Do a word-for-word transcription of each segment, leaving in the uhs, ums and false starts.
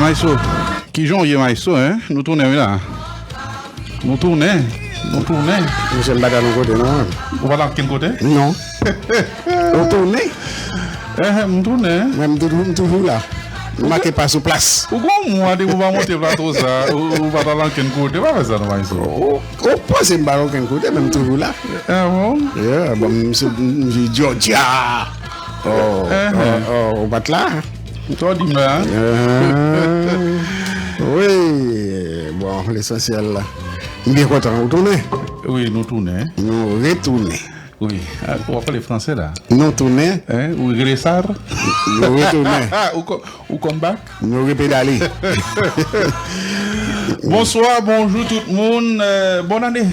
Maestro, kijan w ye, Maestro, en? Nou tounen, wi, la. Nou tounen. Nou tounen. Mesye, m pa t al yon kote, non. Ou pa t al kenn kote? Non. Ou tounen? Eh, m tounen. Mwen, m toujou, m toujou la. M make pa sou plas. Ou gon mwa depi w pa monte plato sa, ou, ou pa t al ankenn kote, pa fè sa non, Maestro. Ou, ou panse m pa al ankenn kote, men m toujou la. Ah bon? Yeah, bon, m sou, m di Georgia. Oh, oh, oh, ou pa t la? Sa w di m la? Ah, wi, bon, lesansyèl la. M byen kontan, ou tounen? Wi, nou tounen. Nou retounen. Wi. Ah, w ap pale franse la. Nou tounen. Hein? Ou regresar? Nou retounen. Ou co-, ou come back? Nou repedale. Bonswa, bonjou tout moun. Euh, bòn ane.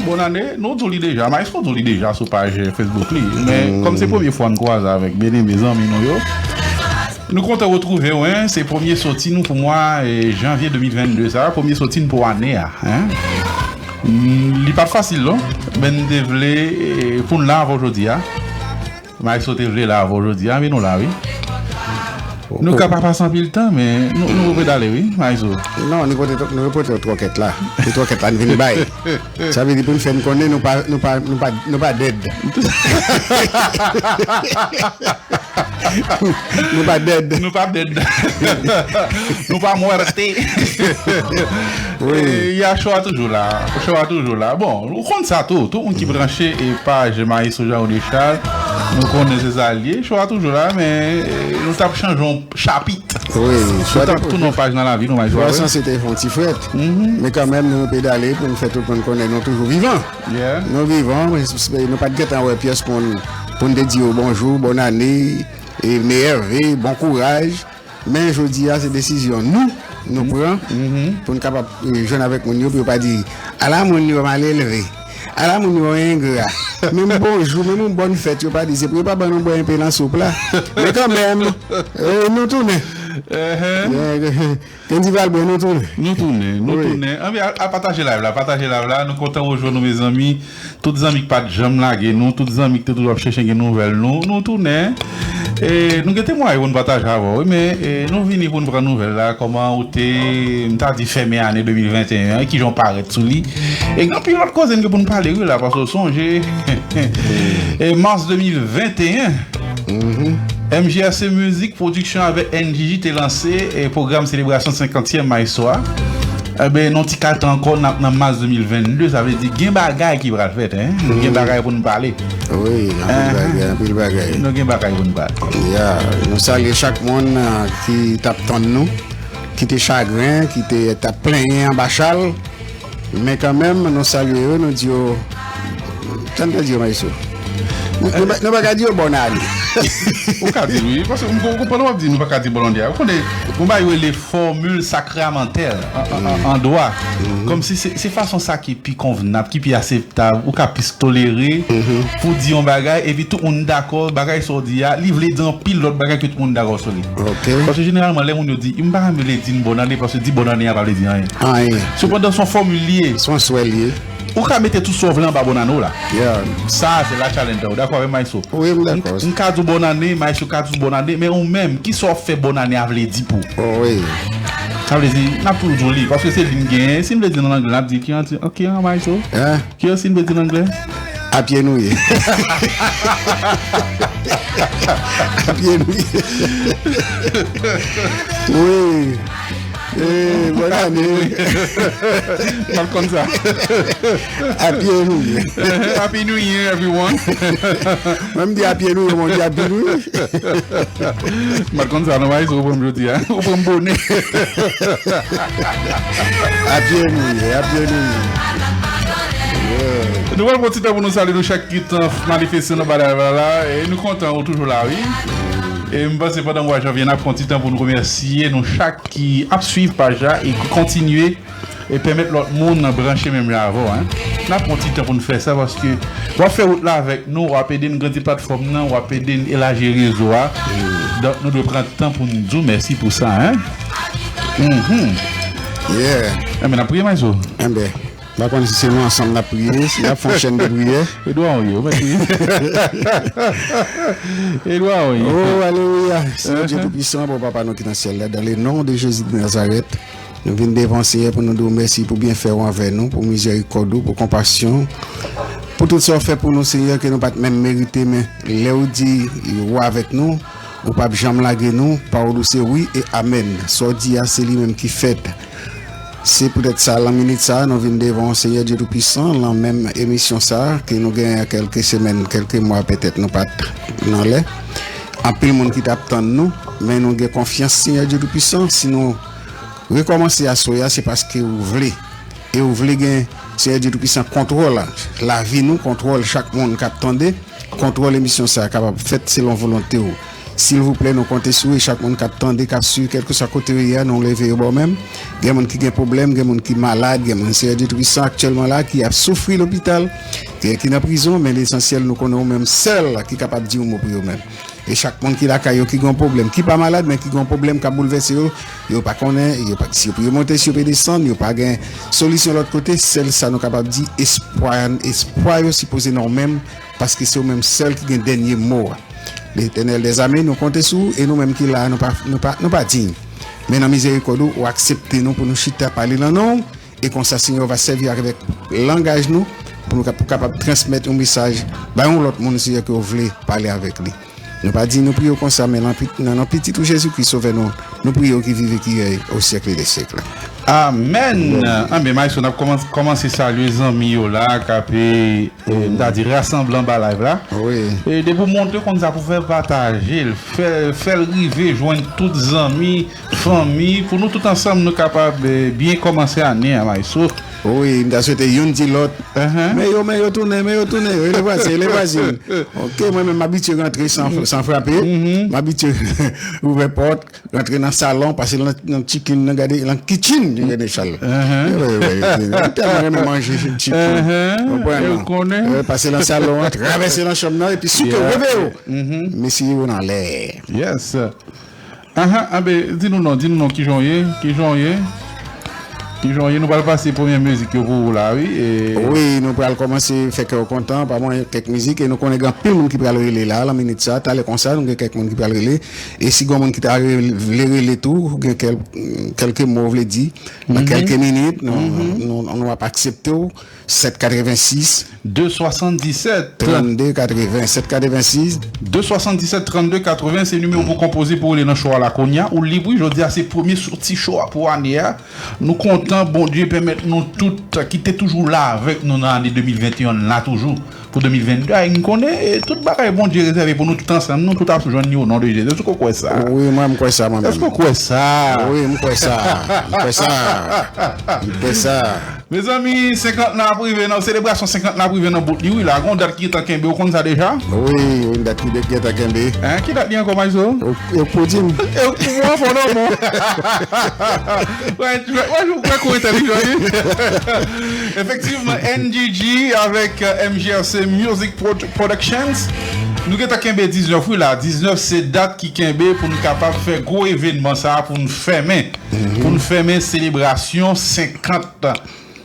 Bòn ane. Nou di w li deja. Maestro di w li deja sou paj Facebook li. Men kòm se premye fwa n kwaze avèk byeneme zanmi nou yo, nou kontan retwouve w, en. Se premye soti nou pou mwa, eh, janvye de mil vennde sa. Premye soti n pou ane a, en. Mm, li pa t fasil, non. Men n te vle, eh, pou n la avè w jodi a. Maestro te vle la avè w jodi a, men nou la, wi. Nou ka pa pase anpil tan, men nou, nou repedale, wi, Maestro. Non, nou pote, nou pote twòkèt la. Se twòkèt la, n vin bay. Sa vle di pou n fè n konnen nou pa, nou pa, nou pa, nou pa dead. Nou pa dead. Nou pa dead. Nou pa muerte. Wi. E, ya, show a toujou la. Show a toujou la. Bon, ou konn sa tou. Tout moun ki branche e paj Maestro Jean Rony Charles, nou konnen se sa l ye. Show a toujou la, men, e, nou t ap chanje yon chapit. Wi, nou t ap tounen yon paj nan lavi nou, Maestro. Sa se te fè yon ti frèt. Men kanmenm, nou pedale pou nou fè tout moun konnen nou toujou vivan. Yeah. Nou vivan, men s-, s-, nou pa t gentan wè pyès moun pou n te di yo bonjou, bòn ane, e meyè ve, bon kouraj. Men jodi a, se desizyon nou, nou pran pou n kapab, e, jwenn avèk moun yo, pou yo pa di, "Ala moun yo malelve, ala moun yo engra." Menm bonjou, menm yon bòn fèt, yo pa di, se pou yo pa ban nou bwè enpe nan soup la. Men kanmenm, e, nou tounen. Kendy Valbrun, nou tounen. Nou tounen, nou tounen. Anben, al, al pataje live la, pataje live la. Nou kontan rejwenn nou, mezanmi. Tout zanmi ki pa t janm lage nou, tout zanmi ki te toujou ap chèche gen nouvèl nou, nou tounen. E, nou gen temwayaj pou n pataje avè w, wi, men, e, nou vini pou n pran nouvèl la, kòman ou te, m ta di, fèmen ane de mil venteyen an, e kijan w parèt sou li. E gen anpil lòt koze n gen pou n pale, wi, la, paske w sonje, e, mas de mil venteyen, M J S C Music Production avèk N J J te lanse, e, pwogram selebrasyon senkantyèm Maestro a. Enben, nan ti kat ankò, n ap nan mas de mil vennde, sa vle di gen bagay ki pral fèt, en. Nou gen bagay pou n pale. Wi, anpil bagay, anpil bagay. Nou gen bagay pou n pale. Ya, nou salye chak moun, a, ki t ap tann nou, ki te chagren, ki te t ap plenyen anba chal. Men kanmenm, nou salye yo, nou di yo, sa n te di yo, Maestro? Nou, nou pa, nou pa ka di yo bòn ane. Ou ka di l, wi, paske m konprann w ap di nou pa ka di bòn ane a. Ou konnen, gon bagay yo rele fòmil sakramantèl an, an, an, an dwa. Kòmsi se, se fason sa ki pi konvnab, ki pi aseptab, ou ka plis tolere pou di yon bagay, epi tout moun dakò, bagay sa w di a, li vle di anpil lòt bagay ke tout moun dakò sou li. Paske jeneralman, lè moun yo di, m pa renmen lè di n bòn ane, paske di bòn ane a pa vle di anyen. Anyen. Sepandan, se yon fòmil li ye. Se yon swè li ye. Ou ka mete tout sa w vle anba bòn ane w la. Yeah. Sa, se la challenge la. Ou dakò avè m, Maestro? Wi, m dakò. M, m ka di w bòn ane, Maestro ka di w bòn ane, men ou menm, kisa w ap fè bòn ane a vle di pou ou? Oh, wi. Sa vle di, n ap toujou di w li, paske se li n genyen. Si n vle di l an anglè, n ap di ki an, ki an, Maestro? Hein? Ki an si n vle di l an anglè? Apye nou ye. Apye nou ye. Wi. Eh, bòn ane. M pa t konn sa. Apye nou ye. Happy New Year, everyone. Mwen, m di apye nou ye, mwen di apye nou ye. M pa t konn sa, non, Maestro, ou pran m jodi a. Ou pran m bonè. Apye nou ye, apye nou ye. Nou pral pran ti tan pou nou salye nou chak ki t ap manifeste nan bagay la. E nou kontan ou toujou la, wi. E m panse pandan mwa janvye, n ap pran ti tan pou nou remèsye nou chak ki ap swiv paj la e ki kontinye e pèmèt lòt moun branche menm jan avè w, en. N ap pran ti tan pou n fè sa, paske w ap fè wout la avèk nou, w ap ede n grandi platfòm nan, w ap ede n elaji rezo a. Donk, nou dwe pran tan pou n di w mèsi pou sa, en. Mhm. Yeah. Enben, n ap priye, Maestro. Enben. M pa konn si se nou ansanm n ap priye, si n ap fè yon chèn de priyè. Edwa w ye, w mèt wi. Edwa w ye. Oh, alelouya. Senyè Dye Toupisan, bon Papa nou ki nan syèl la, dans le nom de Jésus de Nazareth, nou vin devan w, Senyè, pou nou di w mèsi pou byenfè w anvè nou, pou mizèrikòd ou, pou konpasyon w, pou tout sa w fè pou nou, Senyè, ke nou pa t menm merite, men lè w di w avèk nou, ou p ap janm lage nou, pawòl ou se wi e amèn. Sa w di a, se li menm ki fèt. Se poutèt sa, lan minit sa a, nou vin devan w, Senyè Dye Toupisan, lan menm emisyon sa a, ke nou genyen kèlke semèn, kèlke mwa petèt, nou pa t nan lè. Anpil moun ki t ap tann nou, men nou gen konfyans, Senyè Dye Toupisan, si nou rekòmanse aswè a, se paske ou vle. E ou vle gen, Senyè Dye Toupisan, kontwòl lavi nou, kontwòl chak moun k ap tande, kontwòl emisyon sa a kapab fèt selon volonte w. Silvouplè, nou konte sou ou, e chak moun k ap tande, k ap swiv, kèlkeswa kote yo ye a, nou leve yo ba w menm. Gen moun ki gen pwoblèm, gen moun ki malad, gen moun, Senyè Dye Toupisan, aktyèlman la, ki ap soufri lopital, gen ki nan prizon, men lesansyèl, nou konnen ou menm sèl ki kapab di yon mo pou yo menm. E chak moun ki lakay yo, ki gen yon pwoblèm, ki pa malad, men ki gen yon pwoblèm k ap boulvèse yo, yo pa konnen, yo pa, si yo pou yo monte, si yo pou yo desann, yo pa gen solisyon lòt kote, sèl sa nou kapab di, espwa, espwa yo sipoze nan ou menm, paske se ou menm sèl ki gen dènye mo a. Letènèl dèzame, nou konte sou ou, e nou menm ki la a, nou pa, nou pa, nou pa diy. Men nan mizèrikòd ou, ou aksepte nou pou nou chita pale nan non w, e konsa, Senyè, ou va sèvi avèk langaj nou pou nou kap-, pou kapab transmèt yon mesaj bay yon lòt moun, Senyè, ke w vle pale avèk li. Nou pa di nou priye w konsa, men nan pi-, nan non Pitit ou Jezikri, Sovè nou, nou priye w ki viv e ki rèy o syèk de syèk la. Amèn. Amèn. Anben, Maestro, n ap kòmans-, kòmanse salye zanmi yo la, k ap, e, e, m ta di rasanble anba live la. Wi. E depi w monte konn sa pou fè pataje l, fè, fè l rive jwenn tout zanmi, fanmi, pou nou tout ansanm nou kapab, e, byen kòmanse ane a, Maestro. Wi, m ta swete youn di lòt. Men yo, men yo tounen, men yo tounen. E le vwazen, e le vwazin. Ok, mwen menm, m abitye rantre san, san frape. M abitye ouvè pòt, rantre nan salon, pase nan, nan chicken, nan gade, nan kitchen, yo gade chal. Wi, wi, wi. M tèlman renmen manje chicken. Konprann, non? Pase nan salon an, travèse nan chanm nan, epi souke, reveye w. Mesye yo nan lè. Yes. Ahan, anben, di nou non, di nou non, kijan w ye, kijan w ye, kijan w ye, nou pral pase premye mizik yo pou ou la, wi. Wi, nou pral kòmanse fè kè w kontan, pa mwayen kèk mizik, e nou konnen gen anpil moun ki pral rele la, lan minit sa, talè konsa, nou gen kèk moun ki pral rele, e si gen moun ki ta re-, vle rele tou, gen kèl-, kèlke mo w vle di, nan kèlke minit, nou, nou, nou ap aksepte w. Sèt katrevensis, de swasanndisèt, trannde katreven, sèt katrevensis, de swasanndisèt, trannde katreven, se nimewo pou konpoze pou rele nan show a la kounye a. Ou lib, wi, jodi a se premye soti show a pou ane a. Nou kontan Bondye pèmèt nou tout ki te toujou la avèk nou nan ane de mil venteyen la toujou. Pou de mil vennde a, e n konnen, e, tout bagay Bondye rezève pou nou tout ansanm, nou tout ap jwenn li o non de Jezi. Èske w kwè sa? Wi, mwen, m kwè sa, mwen menm. Èske w kwè sa? Wi, m kwè sa. M kwè sa. M kwè sa. Mezanmi, senkant lan ap rive nan, selebrasyon senkant lan ap rive nan bout li, wi, la. Gon dat ki gentan kenbe, w konn sa deja? Wi, yon dat ki gentan kenbe. Hein, ki dat li ankò, Maestro? Yo, yo pou di m. Yo pou mwen, fò non, bon. Wè, wè, wè, wè, kou entèlijan, wi. Efektivman, N G G avèk, euh, M G R C Music Pro-, Productions. Nou gentan kenbe diznèf, wi, la. Diznèf, se dat ki kenbe pou nou kapab fè gwo evènman sa a, pou nou fèmen. Pou nou fèmen selebrasyon senkant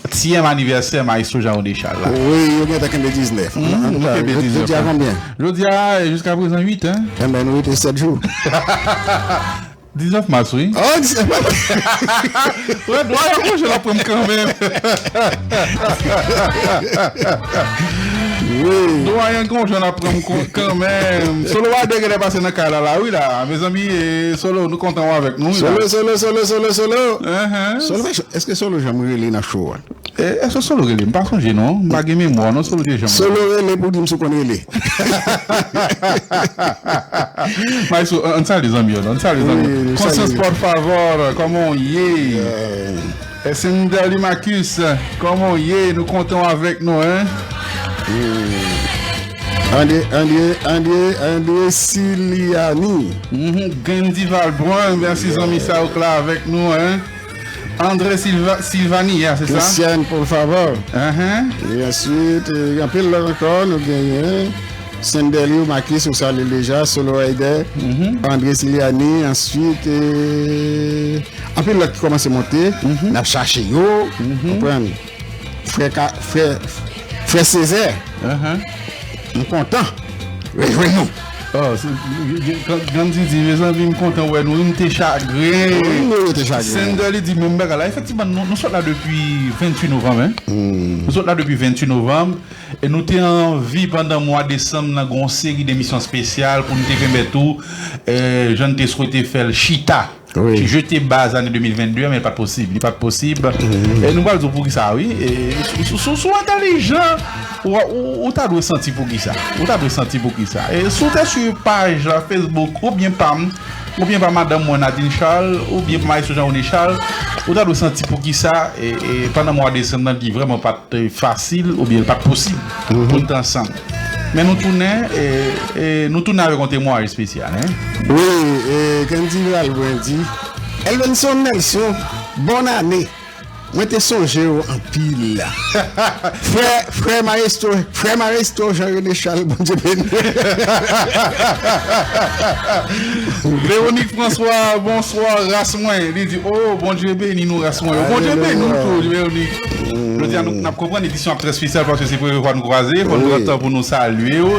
tyèm anivèsè Maestro Jean Rene Charles la. Wi, yo gentan kenbe diznèf. Nou kenbe diznèf. Jodi a konbyen? Jodi a, jiska prezan, uit, hein? Enben, nou rete sèt jou. Diznèf mas, wi. Oh, diznèf mas. Wè, dwa yon konje l ap pran m kanmenm. Wi. Dwa yon konje l ap pran m kon-, kanmenm. Solo Wade genlè pase nan kay la, la, wi, la. Mezanmi, eh, Solo, nou kontan w avèk nou, wi, la. Solo, Solo, Solo, Solo, Solo. Solo, èske Solo janm rele nan show a? Eh, èske Solo rele? M pa sonje non. M pa gen memwa non, Solo te janm rele. Solo rele pou di m si w konn rele. Maestro, ann, ann salye zanmi yo, ann salye zanmi yo. Wi, nou salye. Constance Porte Favor, kòman w ye? Eh, Sendali Marcus, kòman w ye? Nou kontan w avèk nou, hein? André, André, André, André Siliani. Mhm, Gandy Valbrun, mèsi zanmi sa yo k la avèk nou, hein? André Silva, Silvani, ya, se sa? Christiane, por favor. Ahan. E answit, eh, gen anpil lòt ankò, nou genyen Sendèlio Makis, ou salye l deja, Solo Rider, André Siliani, answit, eh, anpil lòt ki kòmanse monte, n ap chache yo, konprann. Frè Ka- frè frè Sezè. M kontan rejwenn nou. Oh, se- Grann Didi, mezanmi, m kontan wè nou. M te chagren. Wi, nou te chagren. Sandra li di menm bagay la. Efektivman, nou, nou sot la depi venntuit novanm, en. Nou sot la depi venntuit novanm. E nou te anvi pandan mwa desanm nan gen yon seri de emisyon espesyal pou nou te kenbe tou, eh, jan n te swete fè l chita. Wi. Ki jete baz ane de mil vennde a, men li pa t posib. Li pa t posib. E nou pral di w poukisa, wi. E si, si, si, si w entèlijan, ou, ou, ou ta dwe santi poukisa. Ou ta dwe santi poukisa. E si w te swiv paj la, Facebook, oubyen pa m, oubyen pa madanm mwen, Nadine Charles, oubyen pa Maestro Jean René Charles, ou ta dwe santi poukisa, e, e pandan mwa desanm nan, li vrèman pa t fasil, oubyen li pa t posib pou n te ansanm. Men nou tounen, e, e nou tounen avèk yon temwayaj espesyal, en. Wi, e, Kendy Valbrun di, Elvenson Nelson, bòn ane. Mwen te sonje w anpil. Frè, frè Maestro, frè Maestro Jean René Charles, Bondye beni. Véronique François, bonswa, ras mwen. Li di, oh, Bondye beni nou, ras mwen. Bondye beni nou tou, Véronique. Jodi a, nou, n ap konprann edisyon ap trè espesyal paske se premye fwa nou kwaze. Fò nou pran tan pou nou salye w.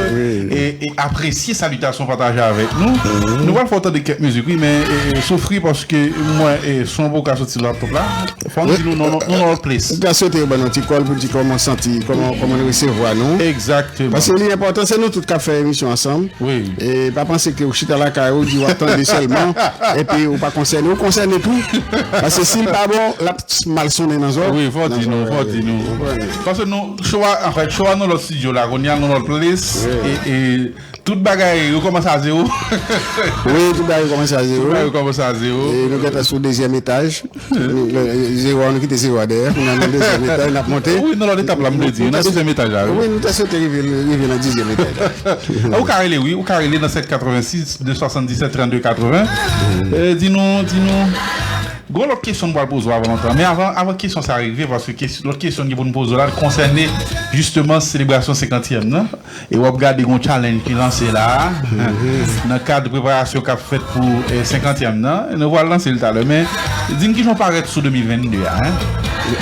E, e apresye salitasyon pataje avèk nou. Nou pral fè w tande kèk mizik, wi, men, e, e, soufri paske mwen, e, son poko ka soti laptop la. Fò n di nou non, non, non, non, please. Nou ta swete yo ban nou ti kòl pou di kòman santi, kòman, kòman nou resevwa nou. Egzakteman. Paske li enpòtan, se nou tout k ap fè emisyon ansanm. Wi. E pa panse ke ou chita lakay ou, di w ap tande sèlman, epi ou pa konsène. Ou konsène tou. Paske si l pa bon, l ap mal sonnen nan zò. Wi, fò di nou, fò di nou. Paske nou, show a, anfèt, show a nan lòt studio la, kounye a nan lòt place. E, e tout bagay rekòmanse a zewo. Wi, tout bagay rekòmanse a zewo. Tout bagay rekòmanse a zewo. E nou gentan sou dezyèm etaj. Zewo a, nou kite zewo a dèyè. Kounye a nan dezyèm etaj, n ap monte. Wi, nan lòt etap la, m vle di, nan dezyèm etaj la, wi. Wi, nou ta swete rive, rive nan dizyèm etaj la. Ou ka rele, wi, ou ka rele nan sèt katrevensis de swasanndisèt trannde katreven. E, di nou, di nou. Gon lòt kesyon m pral poze w avan lontan. Men avan, avan kesyon sa rive, paske kes- lòt kesyon ki pou n poze w la konsène jisteman selebrasyon senkantyèm nan. E w ap gade gon challenge ki lanse la a, nan kad preparasyon k ap fèt pou, eh, senkantyèm nan. Nou pral lanse l talè, men di n kijan w parèt sou de mil vennde a, en?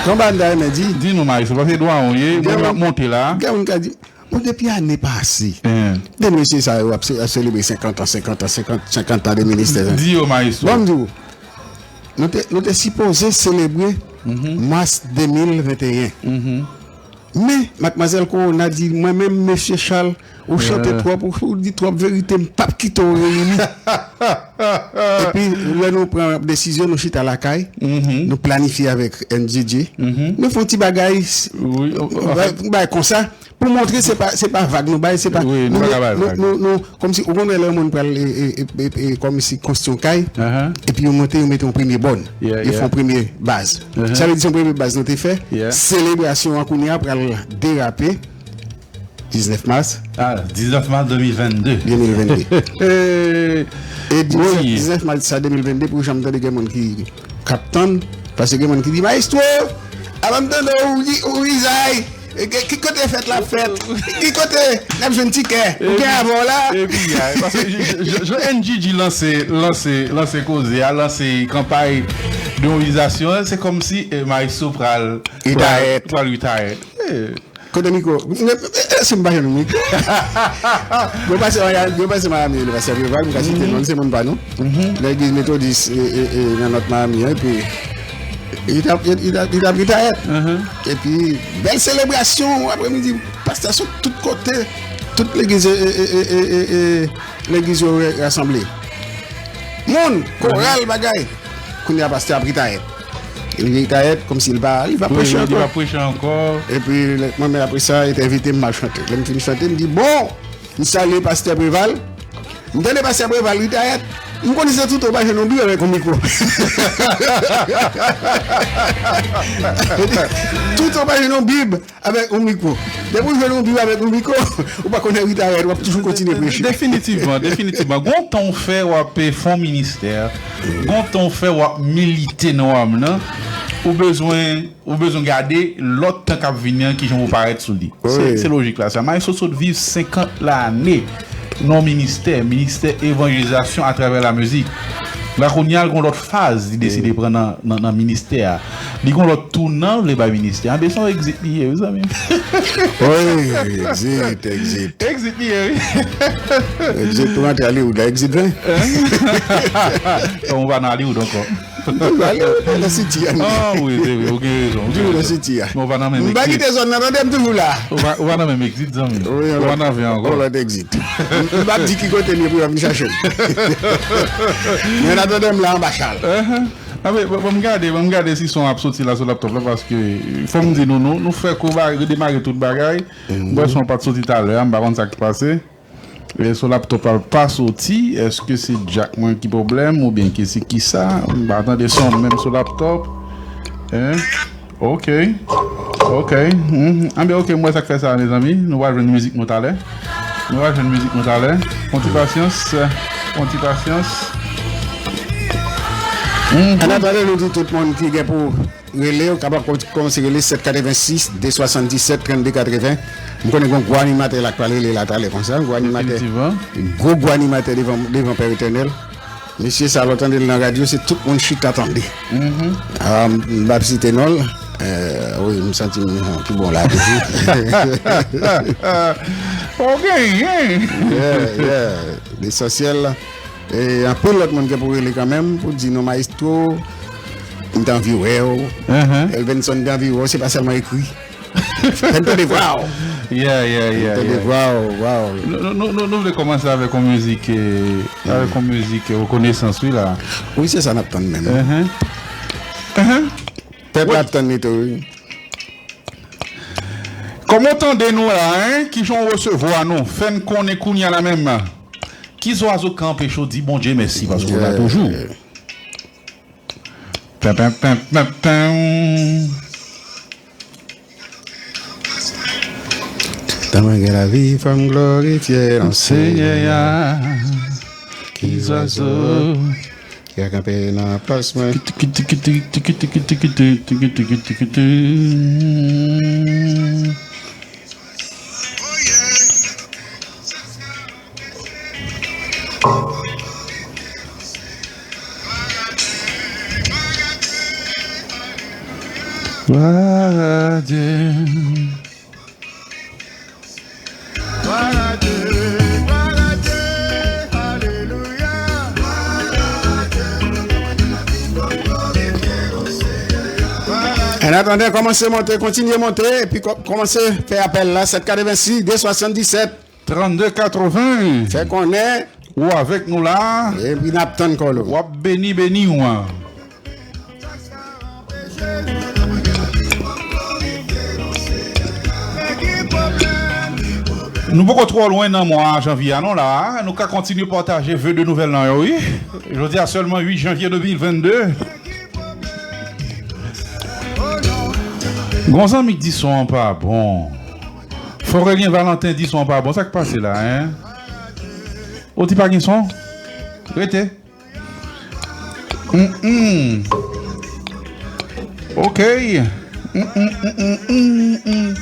Konba n ta renmen di. Di nou, Maestro, paske dwa w ye, mwen m ap monte la. Gen moun ka di, bon, depi ane pase, de mesye sa yo ap se- ap selebre senkant an, senkant an, senkant, senkant an de ministè. Di yo, Maestro. Bon, m di w, nou te, nou te sipoze selebre mas de mil venteyen. Men, madmwazèl Corona di, mwen menm, mesye Charles, ou chante twòp, ou, ou di twòp verite, m p ap kite w reyini. Epi, lè nou pran desizyon, nou chita lakay, nou planifye avèk N J J, nou fè yon ti bagay, bay, bay konsa, pou montre se pa, se pa vag nou bay, se pa, nou, nou, nou, nou, kòmsi, ou konn wè lè yon moun pral, e, e, e, e, e, kòmsi konstwi yon kay, epi yo monte, yo mete yon premye bòn, yo fè yon premye baz. Sa vle di se yon premye baz nou te fè. Selebrasyon an kounye a pral derape diznèf mas. Ah, diznèf mas de mil vennde. De mil vennde. E diznèf, diznèf mas sa de mil vennde, pou janm tande gen moun ki, k ap tann, paske gen moun ki di, Maestro, avan m tande w, ou, ou rizay. E ki, ki kote fèt la fèt? Ki kote n ap jwenn tikè? Ou gen avè w la? Epi, paske jan, jan N J J lanse, lanse, lanse koze a, lanse kanpay de mobilizasyon an, se kòmsi, eh, Maestro pral, pral, pral retire. Eh. Kote mikwo? Eh, eh, si m pa jwenn mikwo. Mwen pase Miami, mwen pase Miami, mwen pase Preval, mwen ka site non, se moun pa nou. Legliz Metodis, e, e, e, nan Nòt Miami an, epi li t ap, li t ap, li t ap retire. Epi, bèl selebrasyon, aprèmidi, pastè sot tout kote, tout legliz, e, e, legliz yo rasanble. Moun, koral, bagay. Kounye a, pastè ap retire. Li retire, kòmsi li pa, li pa preche ankò. Epi, lè, mwen menm apre sa, yo te envite m al chante. Lè m fin chante, m di, bon, m salye pastè Preval. M tande pastè Preval retire. M konnen se toutan w pa jwenn yon bib avèk yon mikwo. Toutan w pa jwenn yon bib avèk yon mikwo. Depi w jwenn yon bib avèk yon mikwo, ou pa konnen retire, w ap toujou kontinye preche. Definitivman, definitivman. Gon tan w fè w ap fè yon ministè. Gon tan w fè w ap milite nan wam nan. Ou bezwen Ou bezwen gade lòt tan k ap vini an, kijan pou parèt sou li. Se, se lojik la sa. Maestro sot viv senkant lane nan yon ministè, ministè evanjelizasyon atravè lamizik. La kounye a, l gon lòt faz li deside pran nan, nan, nan ministè a. Li gon lòt tou nan vle bay ministè. Anben se yon exit li ye, wi, zanmi m. Wi, exit, exit. Exit li ye, wi. Exit pou rantre Hollywood la, exit ven. Kòm ou pa nan Hollywood ankò. Hollywood, nan City a. Ah, wi, se vre, ou gen rezon. Toujou nan City a. Men ou pa nan menm exit. M pa kite zòn nan, tande, m toujou la. Ou pa, ou pa nan menm exit, zanmi. Ou pa nan ven ankò. Yon lòt exit. M, m p ap di ki kote l ye pou yo vin chache m. Men an atandan, m la anba chal. Anben, ban m gade, ban m gade si son an ap soti la sou laptop la, paske fò m di nou, nou, nou fè kou ba, redemare tout bagay. M wè son an pa t soti talè a, m pa konn sa k pase. E sou laptop la l pa soti, èske se jack mwen ki pwoblèm oubyen ke se kisa? M pa tande son menm sou laptop. Hein? Ok. Ok. Mhm. Anben, ok, m wè sa k fè sa, mezanmi. Nou va jwenn mizik nou talè. Nou va jwenn mizik nou talè. Yon ti pasyans. Yon ti pasyans. Mhm. An atandan, nou di tout moun ki gen pou rele, ou kapab kòm-, kòmanse rele sèt katrevensis, de swasanndisèt, trannde katreven. M konnen gon gwo animatè la k pral rele la talè konsa. Gwo animatè. Definitivman. Gwo, gwo animatè devan, devan Pè Etènèl. Mesye sa, lè w tande l nan radyo, se tout moun chita tande. Mhm. Ah, m p ap site non l. Eh, wi, m santi m, ah, pi bon la toujou. Ok, hein? Yeah, yeah. Lesansyèl, e anpil lòt moun gen pou rele kanmenm, pou di nou, "Maestro, m t anvi wè w." Elvenson, m t anvi wè w, se pa sèlman ekri. Fè m tande vwa w. Yeah, yeah, yeah, yeah. Tande vwa w, vwa w. Nou, nou, nou, nou, nou vle kòmanse avèk yon mizik, eh, avèk yon mizik, eh, rekonesans, wi, la. Wi, se sa n ap tann menm. Pèp la ap tann li tou, wi. Kòman w tande nou la, hein? Kijan w resevwa nou? Fè n konnen kounye a la menm. Ki zwazo k ka anpeche w di Bondye mèsi paske w la toujou? Pèm, pèm, pèm, pèm, pèm. Tan mwen gen lavi, fò m glorifye non Senyè a. Ki zwazo ki ka kanpe nan plas mwen? Glwa a Dye. An atandan, kòmanse monte, kontinye monte, epi kò-, kòmanse fè apèl la, sèt katrevensis, de swasanndisèt. Trannde katreven. Fè konnen. Ou avèk nou la. Epi n ap tann kò nou. W ap beni, beni w. Nou poko twò lwen nan mwa janvye a non la. Nou ka kontinye pataje ve de nouvèl lan yo, wi. Jodi a sèlman uit janvye de mil vennde. Gon zanmi k di son an pa bon. Forelien Valentin di son an pa bon. Sa k pase la, hein? Ou di pa gen son? Rete. Mm, mm. Ok. Mm, mm, mm, mm, mm, mm.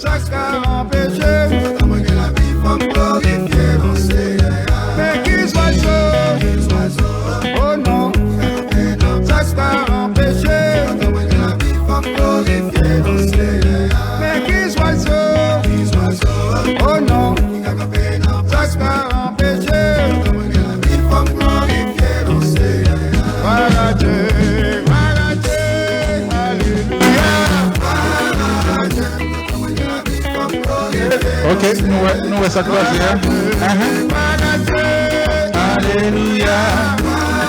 Sa k ka anpeche m? Sa k ka anpeche m? Sa k ka anpeche m? Men ki zwazo? O non. Sa k ka anpeche m? Men ki zwazo? O non. Sa k ka anpeche m? Glwa a Dye, glwa a Dye, alelouya. Ok, nou wè, nou wè sa k pase a. Ahan. Alelouya.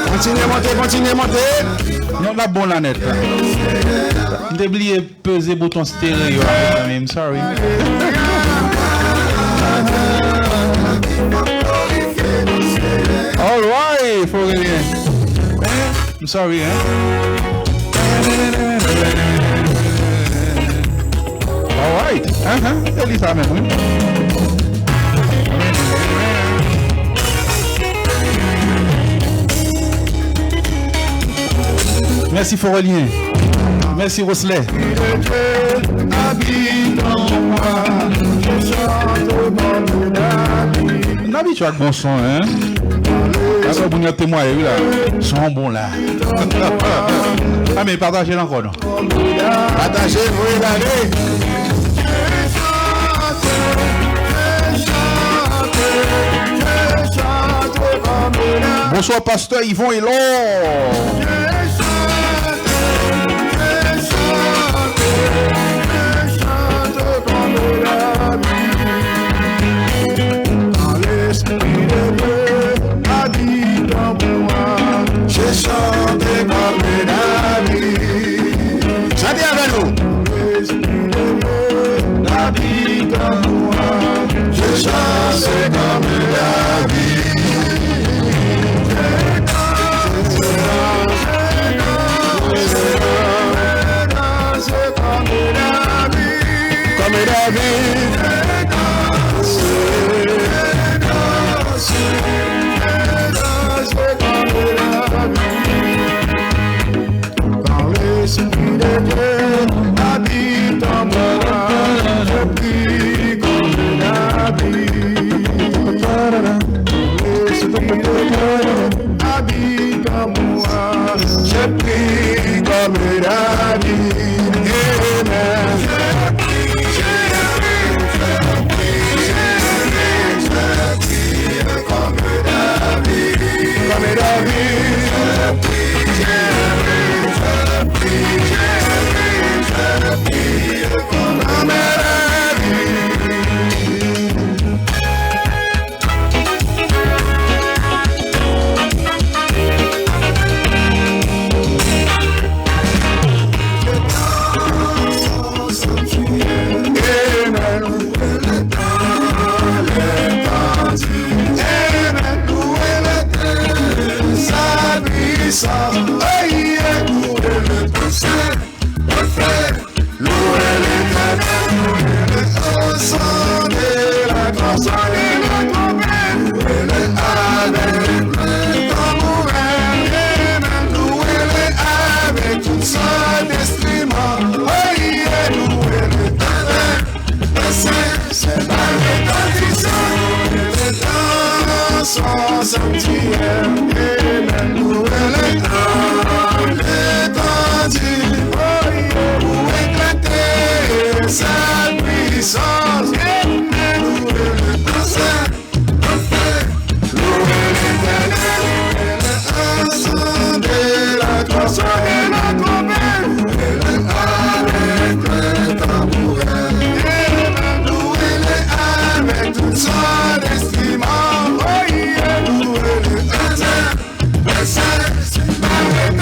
Kontinye monte, kontinye monte. Non, l ap bon la nèt la. M te bliye peze bouton stereo a, mezanmi, I'm sorry. Alright, Forelien. I'm sorry, hein. Alright. Uh-huh. Se li sa menm, wi. Mèsi Forelien. Mèsi Roslè. N abitye ak bon son, en. Gade moun yo temwaye, wi la. Son bon la. A, men pataje l ankò, non? Pataje, voye l ale. Bonswa, pastè Yvon Elor. Chante avè nou. Kòm David. Par l'Esprit de Dieu, habite en moi. Je prie comme David. L'Esprit de Dieu habite en moi. Je prie comme David. Amen. Comme David. Louez l'Éternel, louez-le au son de la trompette, louez-le avec le tambourin, amen, louez-le avec toutes sortes d'instruments, oh yeah, louez-le avec le cymbale retentissante, louez-le dans son sanctuaire, amen, louez-le dans l'étendue, oh yeah, pour éclater sa puissance, amen, louez-le dans sa, enfin, louez l'Éternel, louez-le au son de la trompette, au son de la trompette, louez-le avec le tambourin, amen, louez-le avec toutes sortes d'instruments, oh yeah, louez-le, amen.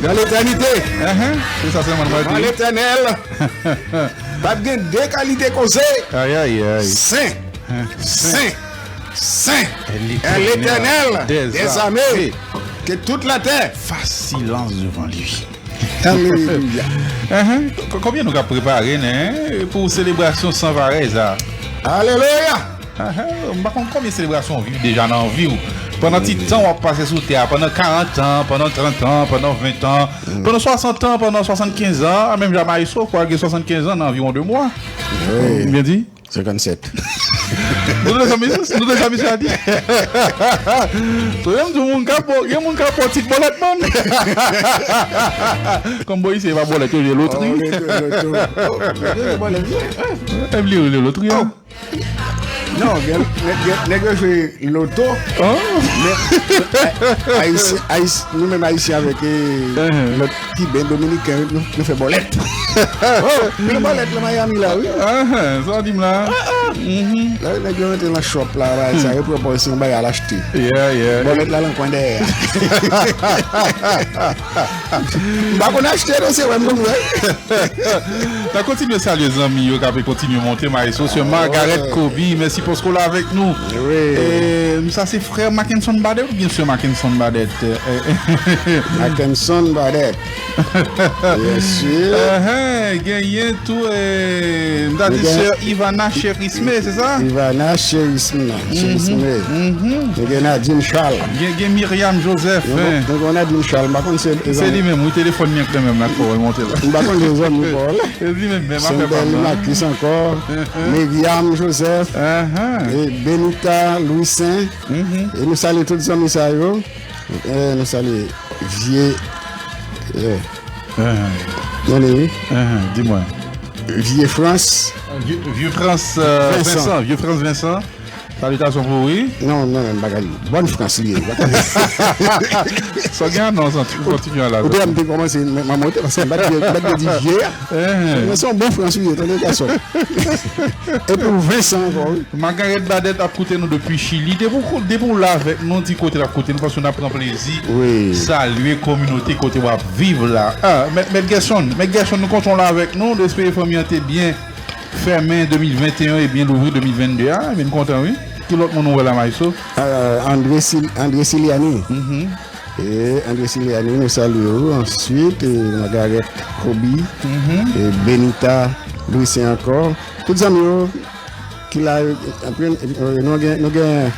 Dans l'éternité. Ahan, se sa sèlman nou pral di. Dans l'éternel. P ap gen de kalite koze. Ayayay. Sen. Sen. Sen. Est l'Éternel des armées. Que toute la terre fasse silence devant lui. Alelouya. Ahan. K- Konbyen nou ka prepare, nen, pou selebrasyon san parèy sa? Alelouya. Ahan, m pa konn konbyen selebrasyon w viv deja nan vi w. Pandan ti tan w ap pase sou tè a, pandan karant an, pandan trant an, pandan ven an, pandan swasant an, pandan swasannkenz an, a menm jan Maestro, kwa gen swasannkenz an nan anviwon de mwa. Wi. Byen di? Senkannsèt. Nou deja misye, nou deja misye a di. So, yon moun ka bo, yon moun ka bo ti bòlèt, man. Kòm bo isi, e pa bòlèt, yo jwe lotri. Oh, lotri, lotri. Oh, yo jwe bòlèt, yo. E li yo jwe lotri, an? Non, gen, nèg, gen, nèg yo jwe loto. Oh. Men, Ayisyen, Ayisyen, nou menm Ayisyen avèk, eh, lòt Kiben, Dominiken, nou, nou fè bòlèt. Oh, gen bòlèt nan Miami la, wi. Ahan, sa w di m la? Mhm. La, nèg yo rantre nan shop la, bagay sa, yo pran pòz se yon bagay al achte. Yeah, yeah. Bòlèt la nan kwen dèyè a. M pa konn achte non, se wè m konn wè. N a kontinye salye zanmi yo k ap kontinye monte, Maestro, Sè Margaret Kobe, mèsi paske w la avèk nou. Wi. E, sa se frè Mackenson Badet oubyen Sè Mackenson Badet? Mackenson Badet. Byen si. Ahan, genyen tou, e, m ta di Sè Ivana Cherisme, se sa? Ivana Cherisme. Cherisme. Mhm. Nou gen Nadine Charles. Gen, gen Myriam Joseph. Nou gen Nadine Charles, m pa konn se, se li menm, wi, telefòn li an kanmenm la, fò w monte la. M pa konn se zanmi pa w la. Se li menm, menm afè pa m nan. Marcus ankò, Myriam Joseph, e Benita Louissaint. E nou salye tout zanmi sa yo. E nou salye vye, e, Ahan. Tande, wi. Ahan, di mwen. Vye Frans. Vye, vye Frans, euh, Vincent. Vincent. Vye Frans Vincent. Salitasyon pou ou, wi. Non, non, non, bagay. Bòn Frans li ye. Sa gen anons an, kontinye la. Ou te m te kòmanse, m, m monte, paske m pa t gen, m pa t gen di vye a. Ahan. Men se yon bon Frans li ye, tande gason. Epi ou Vincent ankò, wi. Margaret Badet ap koute nou depi Chili. Depi w ko-, depi w la avèk nou, di kote l ap koute nou, paske n ap pran plezi salye kominote kote w ap viv la. Ah, Mèt, Mèt Gerson, Mèt Gerson, nou kontan w la avèk nou. Nou espere fanmi an te byen fèmen de mil venteyen e byen louvri de mil vennde a. Ebyen, n kontan, wi. Ki lòt moun ou wè la, Maestro? Euh, André Sil-, André Siliani. Mhm. E André Siliani, nou salye ou. Answit, e, Margaret Kobe, e Benita Louissaint ankò. Tout zanmi yo ki la, e, apre, e, nou gen, nou gen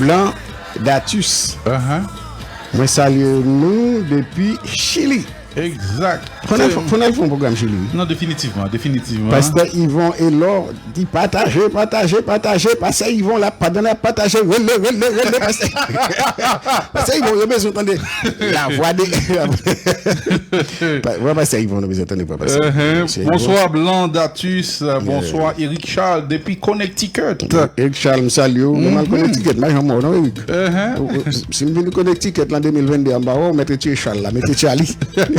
Blanc Datus. Ahan. Mwen salye nou depi Chili. Egzak. Fò n al fè, fò n al fè yon pwogram Chili, wi. Non, definitivman, definitivman. Pastè Yvon Elor di pataje, pataje, pataje. Pastè Yvon la, pandan n ap pataje, rele, rele, rele, pastè. Pastè Yvon, yo bezwen tande la voix de, pa, vrè pastè Yvon, nou bezwen tande vrè pastè Yvon. Bonswa, Blanc Datus, bonswa, Eric Charles, depi Connecticut. Eric Charles, m salye w. Mwen al Connecticut, m pa janm wè w non, Eric. Ou, ou, si m vin Connecticut lan de mil vennde a, m pa wè w, mèt retire chal la, mete chali.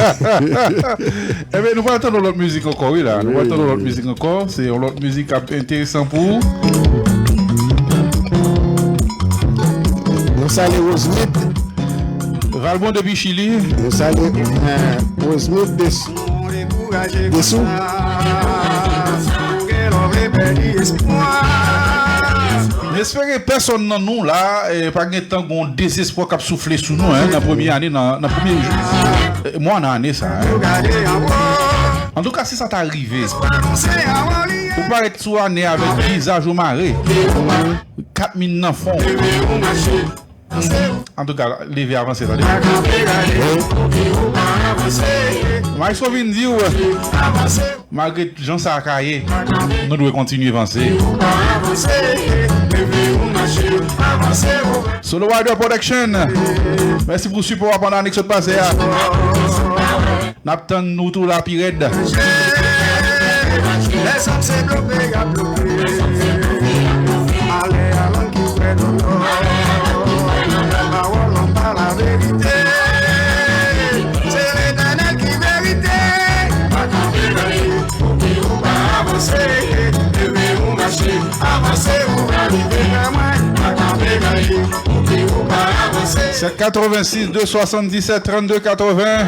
Ebyen, nou pral tande yon lòt mizik ankò, wi, la. Nou pral tande yon lòt mizik ankò. Se yon lòt mizik k ap enteresan pou ou. Nou salye Rosemith. Valbon depi Chili. Nou salye, eh, Rosemith Des-, Dessous. M espere pèsonn nan nou la, eh, pa gen tan gon dezespwa k ap soufle sou nou, en, nan premye ane, nan, nan premye jou, eh, mwa nan ane sa, en. Antouka, si sa ta rive, ou parèt sou ane avèk vizaj ou mare, kat min nan fon. Antouka, leve avanse, tande. Maestro vin di w, malgre jan sa a ka ye, nou dwe kontinye vanse. Solo Rider Production, mèsi pou sipò w pandan ane k sot pase a. N ap tann nou tou la pi rèd. Lèzòm se blofe y ap blofe. Malè a lang ki fè dolo. Pawòl lan pa laverite. Se Letènèl ki verite. Pa kanpe nan li, pouki ou pa avanse. Leve ou mache, avanse ou ka rive vè mwen. Pa kanpe nan li, pouki ou pa avanse. Katrevensis de swasanndisèt trannde katreven.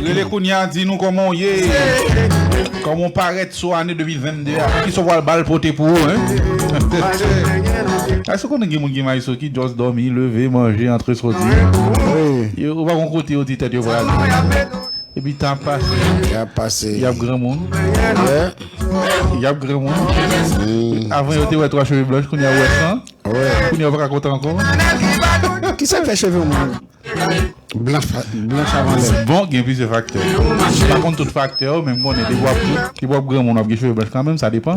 Rele kounye a, di nou kòman w ye. Kòman w parèt sou ane de mil vennde a? Kisa w pral ba l pote pou ou, hein? Èske w konnen gen moun ki maestro ki just dòmi, leve, manje, antre, soti? Wi. Yo, ou pa konn kote yo di tèt yo pral. Epi tan ap pase. Y ap pase. Y ap granmoun. Y ap granmoun. Avan yo te wè twa cheve blanch, kounye a yo wè san. Kounye a yo pa ka konte ankò. Kisa k fè cheve moun blanch, blanch avan lè? Bon, gen plizyè faktè. M pa konn tout faktè yo, men m konnen depi w ap, depi w ap granmoun, w ap gen cheve blanch kanmenm, sa depan.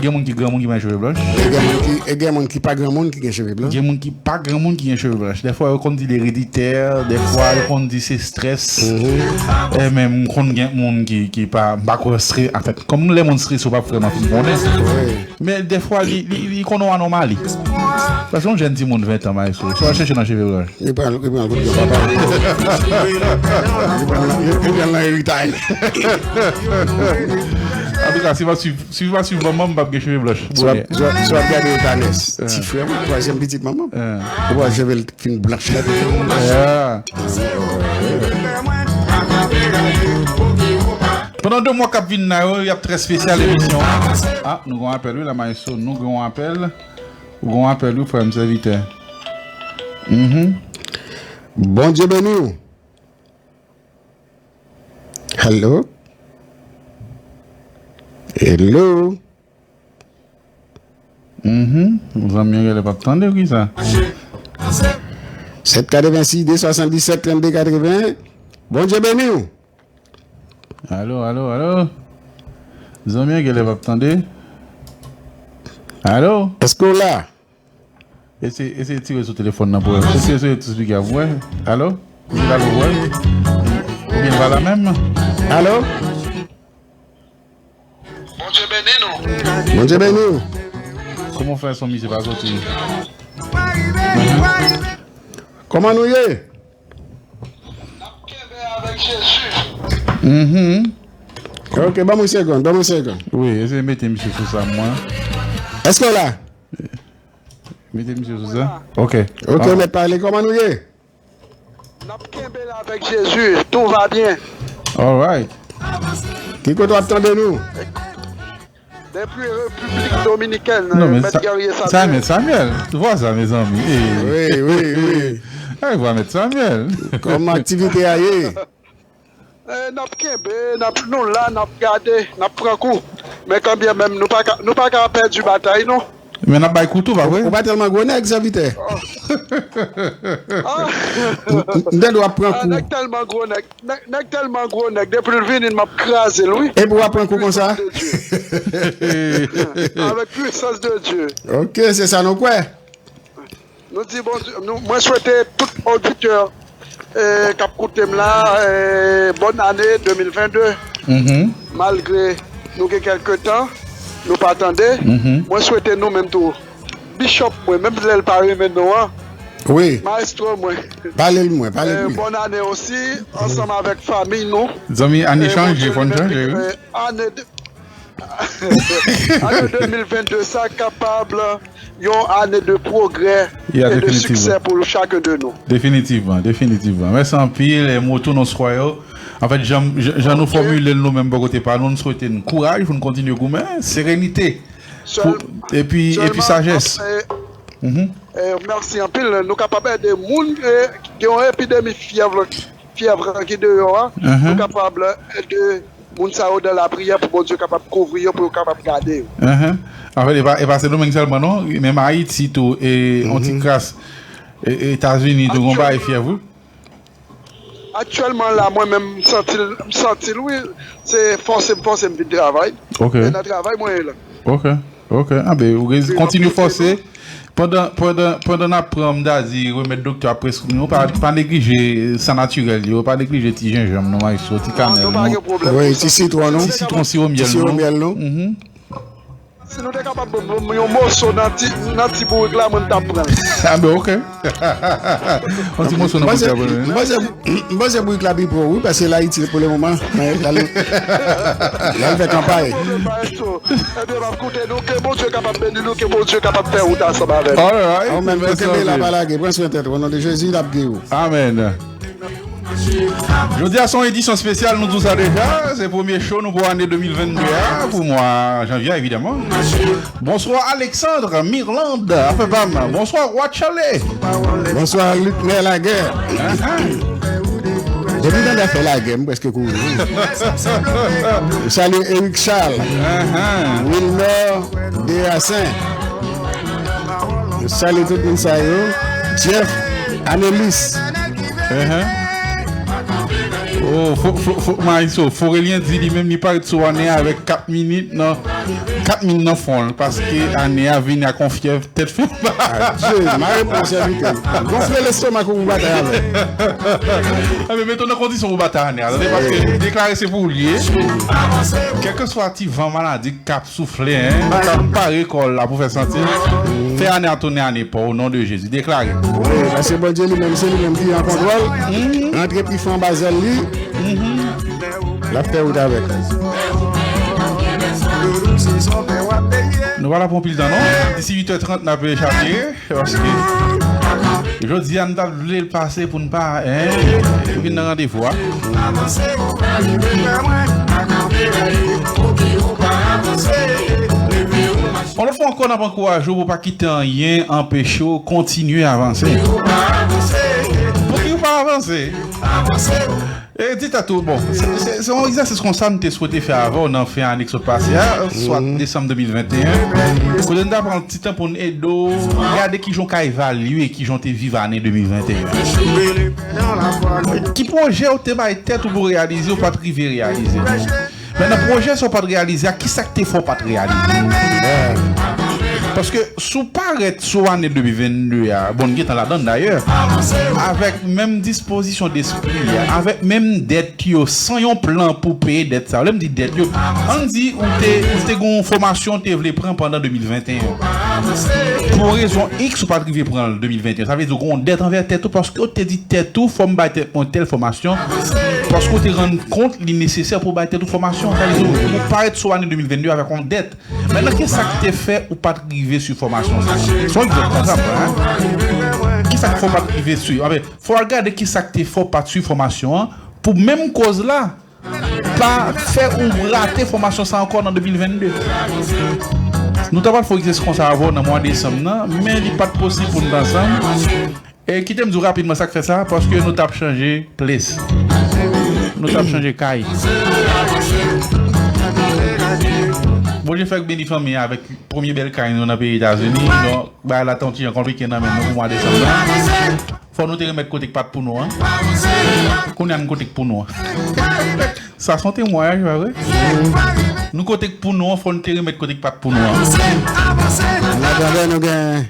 Gen moun ki granmoun ki pa gen cheve blanch. E gen moun ki, e gen moun ki pa granmoun ki gen cheve blanch. Gen moun ki pa granmoun ki gen cheve blanch. Dèfwa, yo konn di l ereditè, dèfwa, yo konn di se strès. E menm, m konn gen moun ki, ki pa, m pa kwè stre-, anfèt, kòm lè moun strese, ou p ap vrèman fin konnen. Men dèfwa, li, li, li konn yon anòmali. Paske yon jèn timoun ven tan, maestro, sa w al chèche nan cheve blanch. Li pran, li pran kout papa. Li pran, li pran nan eritaj. Antouka, si w pa swiv, si w pa swiv manman m, m p ap gen cheve blanch. Si w ap, si w ap, si w ap gade Etanès, ti frè m, twazyèm pitit manman m. Ou wè cheve l fin blanch nèt. Pandan de mwa k ap vin la yo, y ap trè espesyal emisyon. Ah, nou gen yon apèl, wi, la, maestro. Nou gen yon apèl. Ou gen yon apèl, wi, frè m, sèvitè. Mhm. Bondye beni w. Hello? Hello? Mhm. Zanmi an genlè p ap tande w, kisa? Sèt katrevensis de swasanndisèt trannde katreven. Bondye beni w. Alo, alo, alo. Zanmi an genlè p ap tande. Alo? Èske w la? Eseye, eseye tire sou telefòn nan pou wè. Eseye, eseye tou spikè a pou wè. Alo? Ou la pou wè? Oubyen l pa la menm? Alo? Bondye beni nou. Bondye beni w. Kòman w fè son misye pa soti? Kòman nou ye? Mhm. Ok, ban mwen segonn, ban mwen segonn. Wi, eseye mete misye sou sa, mwen. Èske w la? Mete misye sou sa. Ok. Ok, mèt pale, kòman nou ye? N ap kenbe l avèk Jezi, tout va byen. Alright. Ki kote w ap tande nou? Depi Repiblik Dominikèn, non, men mèt sa, Guerrier sa Samuel. Mèt Samuel. Vwa sa, mezanmi. Eh. Wi, wi, wi. Ay, vwa mèt Samuel. Kòman aktivite a ye? Eh, n ap kenbe, n ap, nou la, n ap gade, n ap pran kou. Men kanbyen menm, nou pa ka, nou pa ka pèdi batay, non. Men n ap bay kou tou, pa vre? Ou pa tèlman gwo nèg, sèvitè. Ah. M, m, m tande w ap pran kou. Ah, nèg tèlman gwo nèg. Nèg, nèg tèlman gwo nèg, depi l vini, m ap kraze l, wi. Epi w ap pran kou konsa? Avèk pwisans de Dye. Ok, se sa nou kwè. Nou di Bondye, nou, mwen swete tout oditè, eh, k ap koute m la, eh, bòn ane de mil vennde. Mhm. Malgre nou gen kèlke tan, nou pa tande. Mhm. Mwen swete nou menm tou. Bishop mwen, menm lè l pa renmen non an. Wi. Maestro mwen. Pale l mwen, pale l. Eh, wi. Bòn ane osi, ansanm avèk fanmi nou. Zanmi, ane chanje, fò n chanje, wi. Eh, ane de, ane de mil vennde sa kapab yon ane de pwogrè e de siksè pou chak de nou. Definitivman, definitivman. Mèsi anpil, e mo tou nou swè yo. Anfèt, jan, jan, jan nou fòmile l nou menm bò kote pa nou, nou swete n kouraj pou n kontinye goumen, serenite, epi, epi sajès. Mhm. Eh, mèsi anpil. Nou kapab ede moun, eh, gen yon epidemi fyèv, fyèv ki deyò a. Mhm. Nou kapab ede moun sa yo dan lapriyè pou Bondye kapab kouvri yo, pou yo kapab gade yo. Mhm. Anfèt, e pa, e pa Sendomeng sèlman, non. Menm Ayiti tou, e yon ti kras, e, e Etazini tou, gon bagay fyèv, wi. Aktyèlman la, mwen menm, m santi l, m santi l, wi. Se fòse m fòse m vin travay. Ok. E nan travay mwen ye la. Ok, ok. Anben, ou rezi-, kontinye fòse. Pandan, pandan, pandan n ap pran, m ta di, remèd doktè ap preskri nou, pa, pa neglije san natirèl yo, pa neglije ti jenjanm nou, maestro, ti kanèl nou. Wi, ti sitwon nou. Ti sitwon, siwo myèl nou. Ti siwo myèl nou. Mhm. Si nou te kapab ban m yon moso nan ti, nan ti bourik la, mwen m t ap pran l. Ah ben, ok. Yon ti moso nan bourik la, mwen. M panse, m panse bourik la pi pran, wi, paske l Ayiti pou le moman. L al fè kanpay. Ebyen, m ap koute nou, ke Bondye kapab beni nou, ke Bondye kapab fè wout ansanm avè nou. All right. Ou menm, kenbe la, pa lage, pran swen tèt ou, o non de Jezi, l ap geri w. Amèn. Jodi a se yon edisyon espesyal, nou di w sa deja. Se premye show nou pou ane de mil venn de a, pou mwa janvye a, evidaman. Bonswa Alexandre Mirlande, afè pa m. Bonswa Rwachale. Bonswa Luckner Laguerre. Depi tande afè Laguerre, m prèske kouri. M salye Eric Charles, Wilner Derasin. M salye tout moun sa yo. Jeff, Anelis. Oh, fo, fo, fo, Maestro, Forelien di li menm li parèt sou ane a avèk kat minit nan, kat min nan fwon l, paske ane a vini ak yon fyèv tèt fè mal. Adye, mare pou sèvitè. Gonfle lestomak ou pou batay avè l. Ebyen, mete w nan kondisyon pou batay ane a, tande, paske deklare se pou ou l ye. Kèlkeswa ti van maladi k ap soufle, hein, k ap pare kò l la pou fè santi l. Fè ane a tounen ane pa w, o non de Jezi. Deklare. Wi, paske Bondye li menm, se li menm ki an kontwòl. Rantre pi fò anba zèl li. L ap fè wout avèk. Nou pa la pou anpil tan, non. Disi uit è trant, n ap chache. Paske jodi a, n t ap vle l pase pou n pa, hein, pou vin nan randevou a. Yon lòt fwa ankò, n ap ankouraje w pou w pa kite anyen anpeche w kontinye avanse. Pouki w pa avanse? E di tèt ou, bon, se, se, se yon egzèsis konsa m te swete fè avè w nan fen ane k sot pase a, swa desanm de mil venteyen, kote n ta pran ti tan pou n ede w gade kijan w ka evalye kijan w te viv ane de mil venteyen. Ki pwojè w te bay tèt ou pou reyalize, ou pa t rive reyalize? Mentnan, pwojè sa w pa t reyalize a, kisa k te fè w pa t reyalize? Paske si w parèt sou ane de mil venn de a, bon, n gentan ladan l dayè, avèk menm dispozisyon despri a, avèk menm dèt yo, san yon plan pou peye dèt sa yo. Lè m di dèt yo, ann di ou te, ou te gen yon fòmasyon ou te vle pran pandan de mil venteyen. Pou rezon X, ou pa t rive pran l de mil venteyen. Sa vle di ou gen yon dèt anvè tèt ou, paske ou te di tèt ou, fò m bay tèt mwen tèl fòmasyon, paske ou te rann kont li nesesè pou w bay tèt ou fòmasyon. Sa vle di ou, ou parèt sou ane de mil venn de avèk yon dèt. Mentnan, kisa k te fè ou pa t rive sou fòmasyon sa? Se yon egzanp konsa m pran, hein. Kisa k fè ou pa t rive sou? Anfen, fò w al gade kisa k te fè ou pa t swiv fòmasyon an pou menm kòz la pa fè ou rate fòmasyon sa ankò nan de mil venn de. Nou ta pral fè yon egzèsis konsa avè w nan mwa desanm nan, men li pa t posib pou n t ansanm. E kite m di w rapidman sa k fè sa, paske nou t ap chanje ples. Nou t ap chanje kay. Bondye fèk beni fanmi an avèk premye bèl kay nou nan peyi Etazini. Donk, bagay la te yon ti jan konplike nan men nou pou mwa desanm nan. Fò nou te remèt kote k pa t pou nou an. Kounye a, nou kote k pou nou an. Sa se yon temwayaj, pa vre? Nou kote k pou nou an, fò nou te remèt kote k pa t pou nou an. N ap antre, nou gen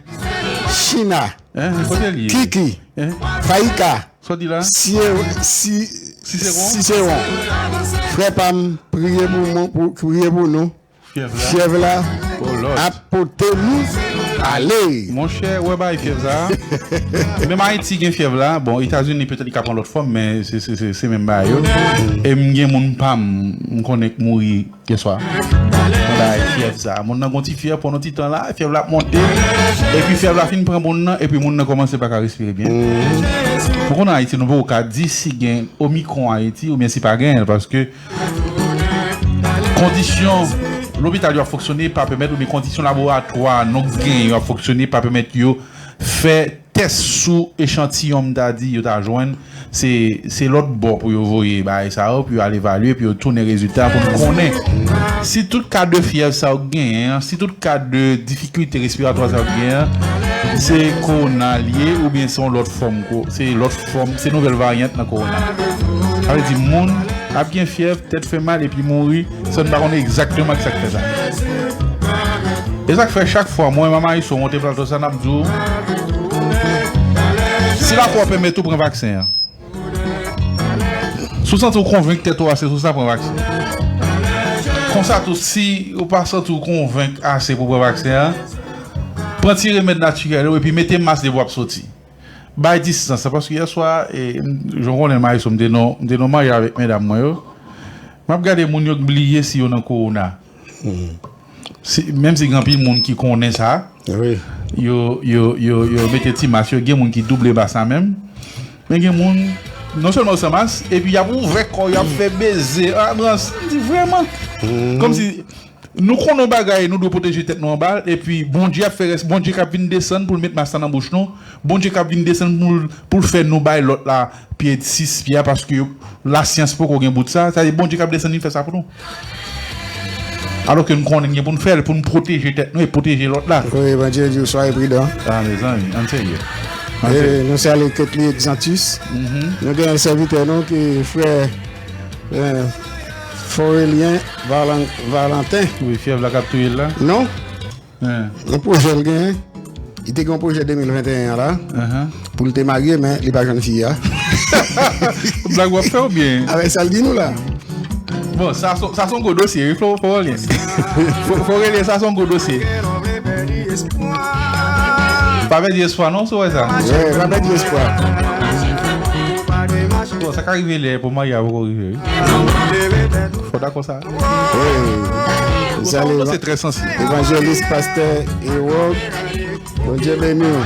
China. Hein, kote l ye? Kiki. Hein? Faika. Sa w di la? Siye-, si-, Siseron? Siseron. Frè pa m, priye pou mwen, pou, priye pou nou. Fyèv la? Fyèv la. Oh, Lord. Ap pote nou ale. Monchè, wè bay fyèv sa. Menm Ayiti gen fyèv la. Bon, Etazini petèt li ka pran lòt fòm, men se, se, se, se menm bagay yo. E m gen moun pa m, m konnen k mouri yè swa. Bay fyèv sa. Moun nan gon ti fyèv pandan ti tan la, fyèv la ap monte. Epi fyèv la fin pran moun nan, epi moun nan kòmanse pa ka respire byen. Ou konnen Ayiti, nou poko ka di si gen Omicron Ayiti, oubyen si pa genyen, paske kondisyon lopital yo ap fonksyone pa pèmèt, oubyen kondisyon laboratwa nou genyen yo ap fonksyone pa pèmèt yo fè tès sou echantiyon, m ta di, yo ta jwenn. Se, se lòt bò pou yo voye bagay sa yo, pou yo al evalye, pou yo tounen rezilta, pou n konnen si tout ka de fyèv sa yo k genyen an, si tout ka de difikilte respiratwa sa yo k genyen an, se kowona l ye, oubyen se yon lòt fòm, ko-, se lòt fòm, se nouvèl varyant nan kowona. Sa vle di moun ap gen fyèv, tèt fè mal epi mouri, san n pa konnen egzakteman kisa k fè sa. E sa k fè chak fwa mwen, Mama Iso, monte plato sa, n ap di w, si lafwa w pèmèt ou pran vaksen an. Si w santi w konvenk tèt ou ase sou sa, pran vaksen. Konsa tou, si ou pa santi w konvenk ase pou pran vaksen an, pran ti remèd natirèl yo epi mete mas depi w ap soti. Bay distans la, paske yè swa, e, m, jan w konnen Maestro, m te nan, m te nan marye avèk medam mwen yo. M ap gade moun yo k bliye si yo nan kowona. Si, menm si gen anpil moun ki konnen sa, yo, yo, yo, yo mete ti mas yo, gen moun ki double mas la menm. Men gen moun, non sèlman yo san mas, epi y ap ouvè kò, y ap fè beze, a, m di vrèman. Kòmsi nou konnen yon bagay, nou dwe pwoteje tèt nou anba l, epi Bondye ap fè rès, Bondye k ap vin desann pou l met mas la nan bouch nou, Bondye k ap vin desann pou l, pou l fè nou bay lòt la pye sis pye a, paske lasyans poko gen bout sa, sa di Bondye k ap desann vin fè sa pou nou. Alòske nou konnen gen pou n fè l, pou n pwoteje tèt nou e pwoteje lòt la. Wi, Bondye di w soyez prudent. A, mezanmi, ann serye. Ann serye. E, nou salye Ketly Exantus. Nou gen sèvitè nou ki frè, e, Forelien Valan-, Valentin. Wi, fyèv la k ap touye l la. Non. Yon pwojè l genyen. Li te gen yon pwojè de mil venteyen an la, pou l te marye, men li pa jwenn fi a. Blag w ap fè oubyen? Avèk sa l di nou la. Bon, sa se, sa se yon gwo dosye, wi, Fo-, Forelien. Fo-, Forelien, sa se yon gwo dosye. Pa pèdi espwa, non, si w wè sa. Wi, pa pèdi espwa. Bon, sa ka rive lè pou marye a poko rive, wi. Fò dakò sa. Wi. Bon, sa yon dosye trè sansib. Evanjelis, pastè Ewòk, Bondye beni w.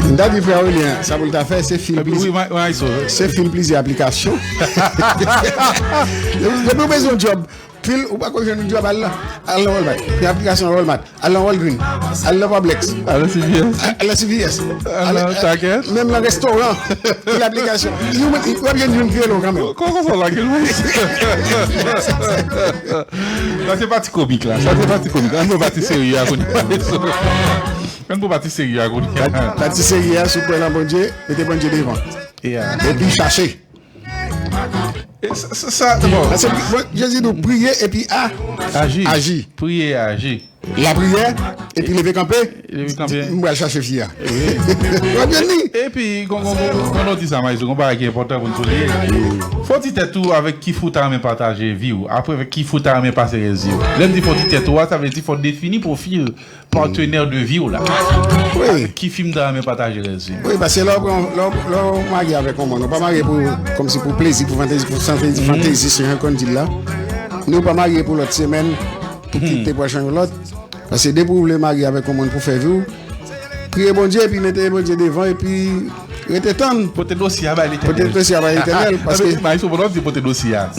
M ta di frè Aurelien, sa pou l ta fè, se fil plizyè, se fil plizyè aplikasyon. Depi, depi w bezwen yon djòb, fil, ou pa ko jwenn yon djòb, al la. Al nan Walmart. Gen aplikasyon Walmart. Al nan Walgreens. Al nan Publix. Al nan C V S. Al nan C V S. Al nan Target. Menm nan restoran. Fil aplikasyon. Ou ap jwenn youn ki rele w kanmenm. Kòman sa lage l? Sa se pati komik la. Sa se pati komik. Ann pran pati serye a kounye a. Ann pran pati serye a kounye a. Pati serye a, si w kwè nan Bondye, mete Bondye devan. Epi chache. E sa, sa, sa, bon. Paske, bon, Jezi di w, priye epi a-, aji. Priye e aji. Lapriyè, epi leve kanpe, leve kanpe. Di, "M pral chache fi a." Wi. W ap jwenn li. Epi, kon, kon, kon, kon nou di sa, Maestro, gon bagay ki enpòtan pou n souliye. Fò w di tèt ou avèk ki fi w ta renmen pataje vi w. Apre, avèk ki fi w ta renmen pase rès vi w. Lè m di fò w di tèt ou a, sa vle di fò w defini pwofil patenè de vi w la. Wi. Ki fi m ta renmen pataje rès vi m? Wi, paske lè w pran, lè w, lè w marye avèk yon moun, ou pa marye pou, kòmsi pou plezi, pou fantezi, pou fantezi, fantezi, se jan konn di l la. Nou pa marye pou lòt semèn, pou kite pou al chanje lòt. Paske depi w vle marye avèk yon moun pou fè vi w, priye Bondye, epi mete Bondye devan, epi rete tann. Pote dosye a bay Letènèl. Pote dosye a bay Letènèl, paske Maestro, pandan w di pote dosye a,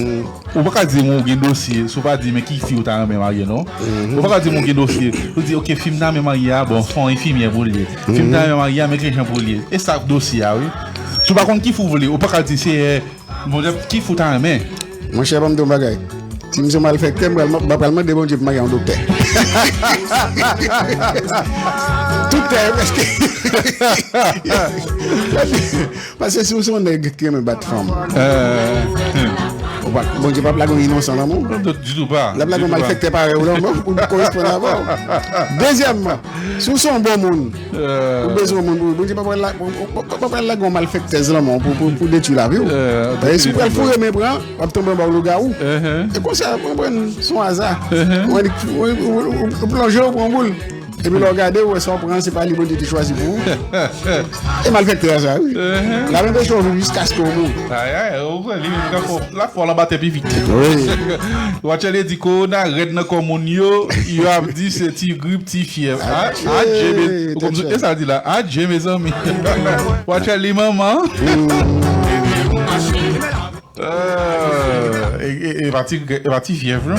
ou pa ka di m ou gen dosye, si w pa di men ki fi w ta renmen marye, non. Ou pa ka di m ou gen dosye. Ou di, "Ok, fi m ta renmen marye a, bon, se yon enfimyè pou l ye. Fi m ta renmen marye a, men ki jan pou l ye." E sa dosye a, wi. Si w pa konn ki fi w vle, ou pa ka di, "Seyè, Bondye, ki fi w ta renmen?" Monchè, ban m di w yon bagay. Si m se yon malfektè, m pral, m pral mande Bondye pou m marye yon doktè. Tout tè, prèske. Paske si w se yon nèg ki renmen bat fanm, ou pa, Bondye p ap lage yon inosan nan men w. Non, ditou pa. L ap lage yon malfektè parèy ou nan men w pou l koresponn avè w. Dezyèmman, si w se yon bon moun, ou bezwen yon moun pou, Bondye pa pral la-, pa, pa, pa pral lage yon malfektèz nan men w pou, pou, pou detwi lavi w. Paske si w pral foure men pran, w ap tonbe anba yon lougawou. E konsa, w konprann, se yon aza. Ou plonje, ou pran yon boul. Epi lè w gade, ou wè sa w pran, se pa li Bondye te chwazi pou ou. E malfektè a sa, wi. L ap anpeche w viv jiskaske w mouri. Ay, ay, ou pran li menm, l ap fè w anba tè pi vit. Wi. Watchèl di kowona rèd nan kò moun yo, yo ap di se ti grip, ti fyèv. A, adje, men, e sa l di la, adje, mezanmi. Watchèl li manman. Ah, e, e, e pa ti, e pa ti fyèv, non.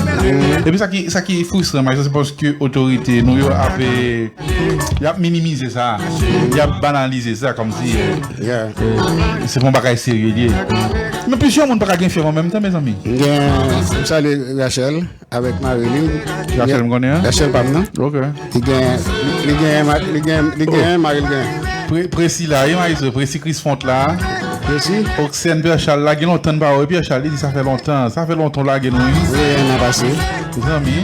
Epi sa ki, sa ki fristran, Maestro, se paske otorite nou yo ap, e, y ap minimize sa. Y ap banalize sa, kòmsi, e, e, se pa yon bagay serye li ye. Men plizyè moun pa ka gen fyèv an menm tan, mezanmi. M gen, m salye Rachel. Avèk mari li. Rachel m konnen an? Rachel pa m nan. Ok. Li gen, li, li gen, ma-, li gen, li gen, mari l gen. Pre-, Presi la, wi, Maestro, Presi Crisfont la. Presi? Oksèn Pierre Charles la, gen lontan n pa wè Pierre Charles, li di sa fè lontan, sa fè lontan w lage nou, wi. Wi, nan pase. Zanmi.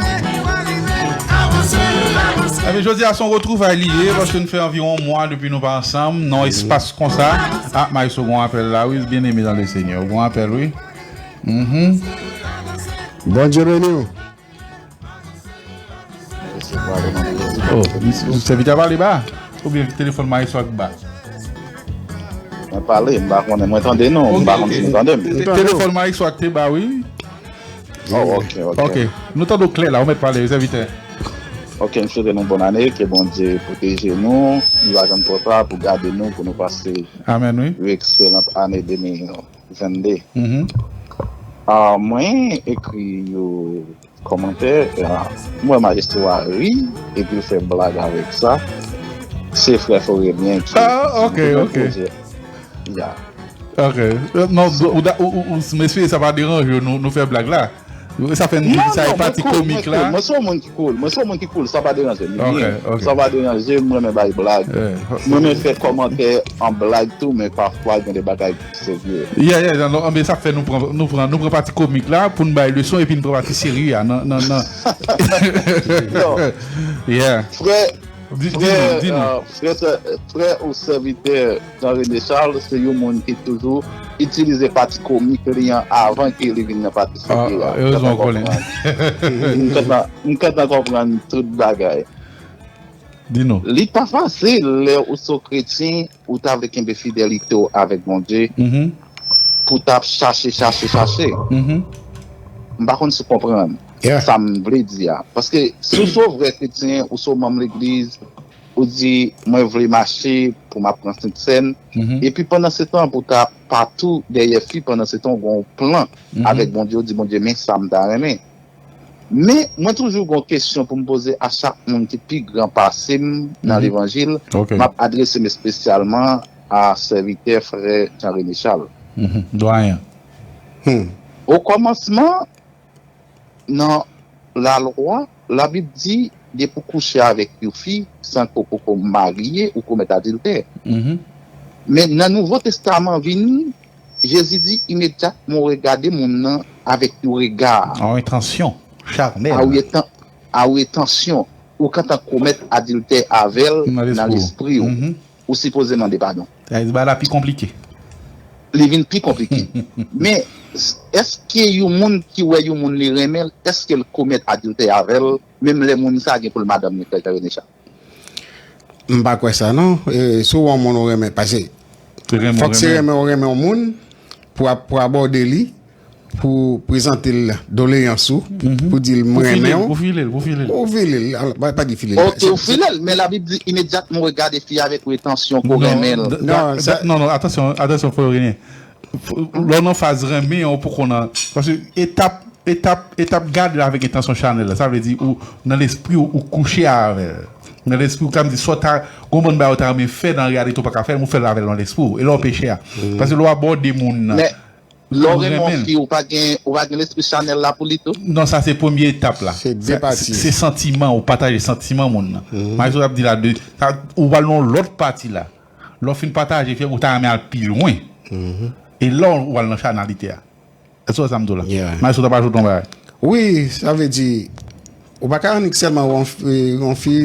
Ebyen, jodi a se yon retwouvay li ye, paske n fè anviwon yon mwa depi nou pa ansanm, nan yon espas konsa. Ah, Maestro, gon apèl la, wi, bien aimé dans le Seigneur, gon apèl, wi. Mhm. Bondye beni w. Oh, sèvitè a pale ba? Oubyen telefòn Maestro a ki ba? Mwen pale, m pa konnen, mwen tande nou, m pa konn si nou tande m. Telefòn Maestro a ki te ba, wi. Oh, ok, ok. Ok, nou tande w klè la, ou mèt pale, sèvitè. Ok, m swete nou bòn ane, ke Bondye pwoteje nou, li pa janm twò ta pou gade nou, pou nou pase yon ekselant ane de mil vennde. Mwen ekri yon kòmantè, mwen Maestro a ri, epi l fè blag avèk sa. Se frè Florenyen ki. Ah, ok, ok. Ya. Ok. Non, mesye, sa pa deranje w, nou fè blag la. Sa fè n di sa e pati komik la. Mwen se yon moun ki cool, mwen se yon moun ki cool, sa pa deranje m. Sa pa deranje m, mwen renmen bay blag. Mwen renmen fè kòmantè an blag tou, men pafwa gen de bagay ki serye. Yeah, yeah, non, men sa fè nou pran nou pran nou pran pati komik la pou n bay leson epi n pran pati serye a nan nan nan. Yeah. Frè Frè, frè, frè ou sèvitè Jean René Charles se yon moun ki toujou itilize pati komik li an avan ke li vin nan pati serye a. M kontan konprann tout bagay. Li pa fasil lè ou se yon kretyen ou ta vle kenbe fidelite w avèk Bondye pou w t ap chache, chache, chache. M pa konn si w konprann sa m vle di a. Paske si w se yon vrè kretyen, ou se yon manm legliz, ou di, mwen vle mache pou m ap pran sentsèn. Epi pandan se tan, pou w ta patou dèyè fi, pandan se tan, ou gen yon plan avèk Bondye, ou di, Bondye, men sa m ta renmen. Men, mwen toujou gen yon kesyon pou m poze a chak moun ki pi gran pase m nan levanjil. M ap adrese m espesyalman a sèvitè frè Jean René Charles. Dwayen. Okòmansman, nan lalwa, Labib di, depi w kouche avèk yon fi san ke w poko marye, ou komèt adiltè. Men nan Nouvo Testaman vini, Jezi di, imedyatman w regade moun nan avèk yon rega. An entansyon chanèl. A yon entansyon. Ou gentan komèt adiltè avè l nan lespri w. Ou sipoze mande padon. Sa vle di bagay la pi konplike. Li vin pi konplike. Men, èske yon moun ki wè yon moun li renmen l, èske l komèt adiltè avè l, menm lè moun sa gen pou l madanm li, frè Jean René Charles? M pa kwè sa non. Si w wè yon moun ou renmen, paske fòk se renmen ou renmen yon moun pou w abòde li, pou prezante l doleyans ou, pou di l mwen renmen w. Pou file l, pou file l. Pou file l, pa di file l. Ok, ou file l, men Labib di imedyatman ou regade fi a avèk yon entansyon ke w renmen l. Non, non, atansyon, atansyon, frè René. Lè w nan faz renmen an, ou poko nan, paske etap, etap, etap gade l avèk entansyon chanèl la, sa vle di ou nan lespri w, ou kouche avè l. Nan lespri w, sa vle di sa w ta, gon bann bagay ou ta renmen fè nan reyalite w pa ka fè l, men ou fè l avè l nan lespri w. E lè w peche a. Paske lè w abòde moun nan, Lè w renmen yon fi, ou pa gen, ou pa gen lespri chanèl la pou li tou? Non, sa se premye etap la. Se de pati. Se santiman, ou pataje santiman moun nan. Maestro ap di la de, ou pral nan yon lòt pati la. Lè w fin pataje, fè ou ta renmen al pi lwen. E lè w al nan chanalite a. Èske w wè sa m di w la? Maestro ta pral ajoute yon bagay. Wi, sa vle di, ou pa ka annik sèlman wè yon fi,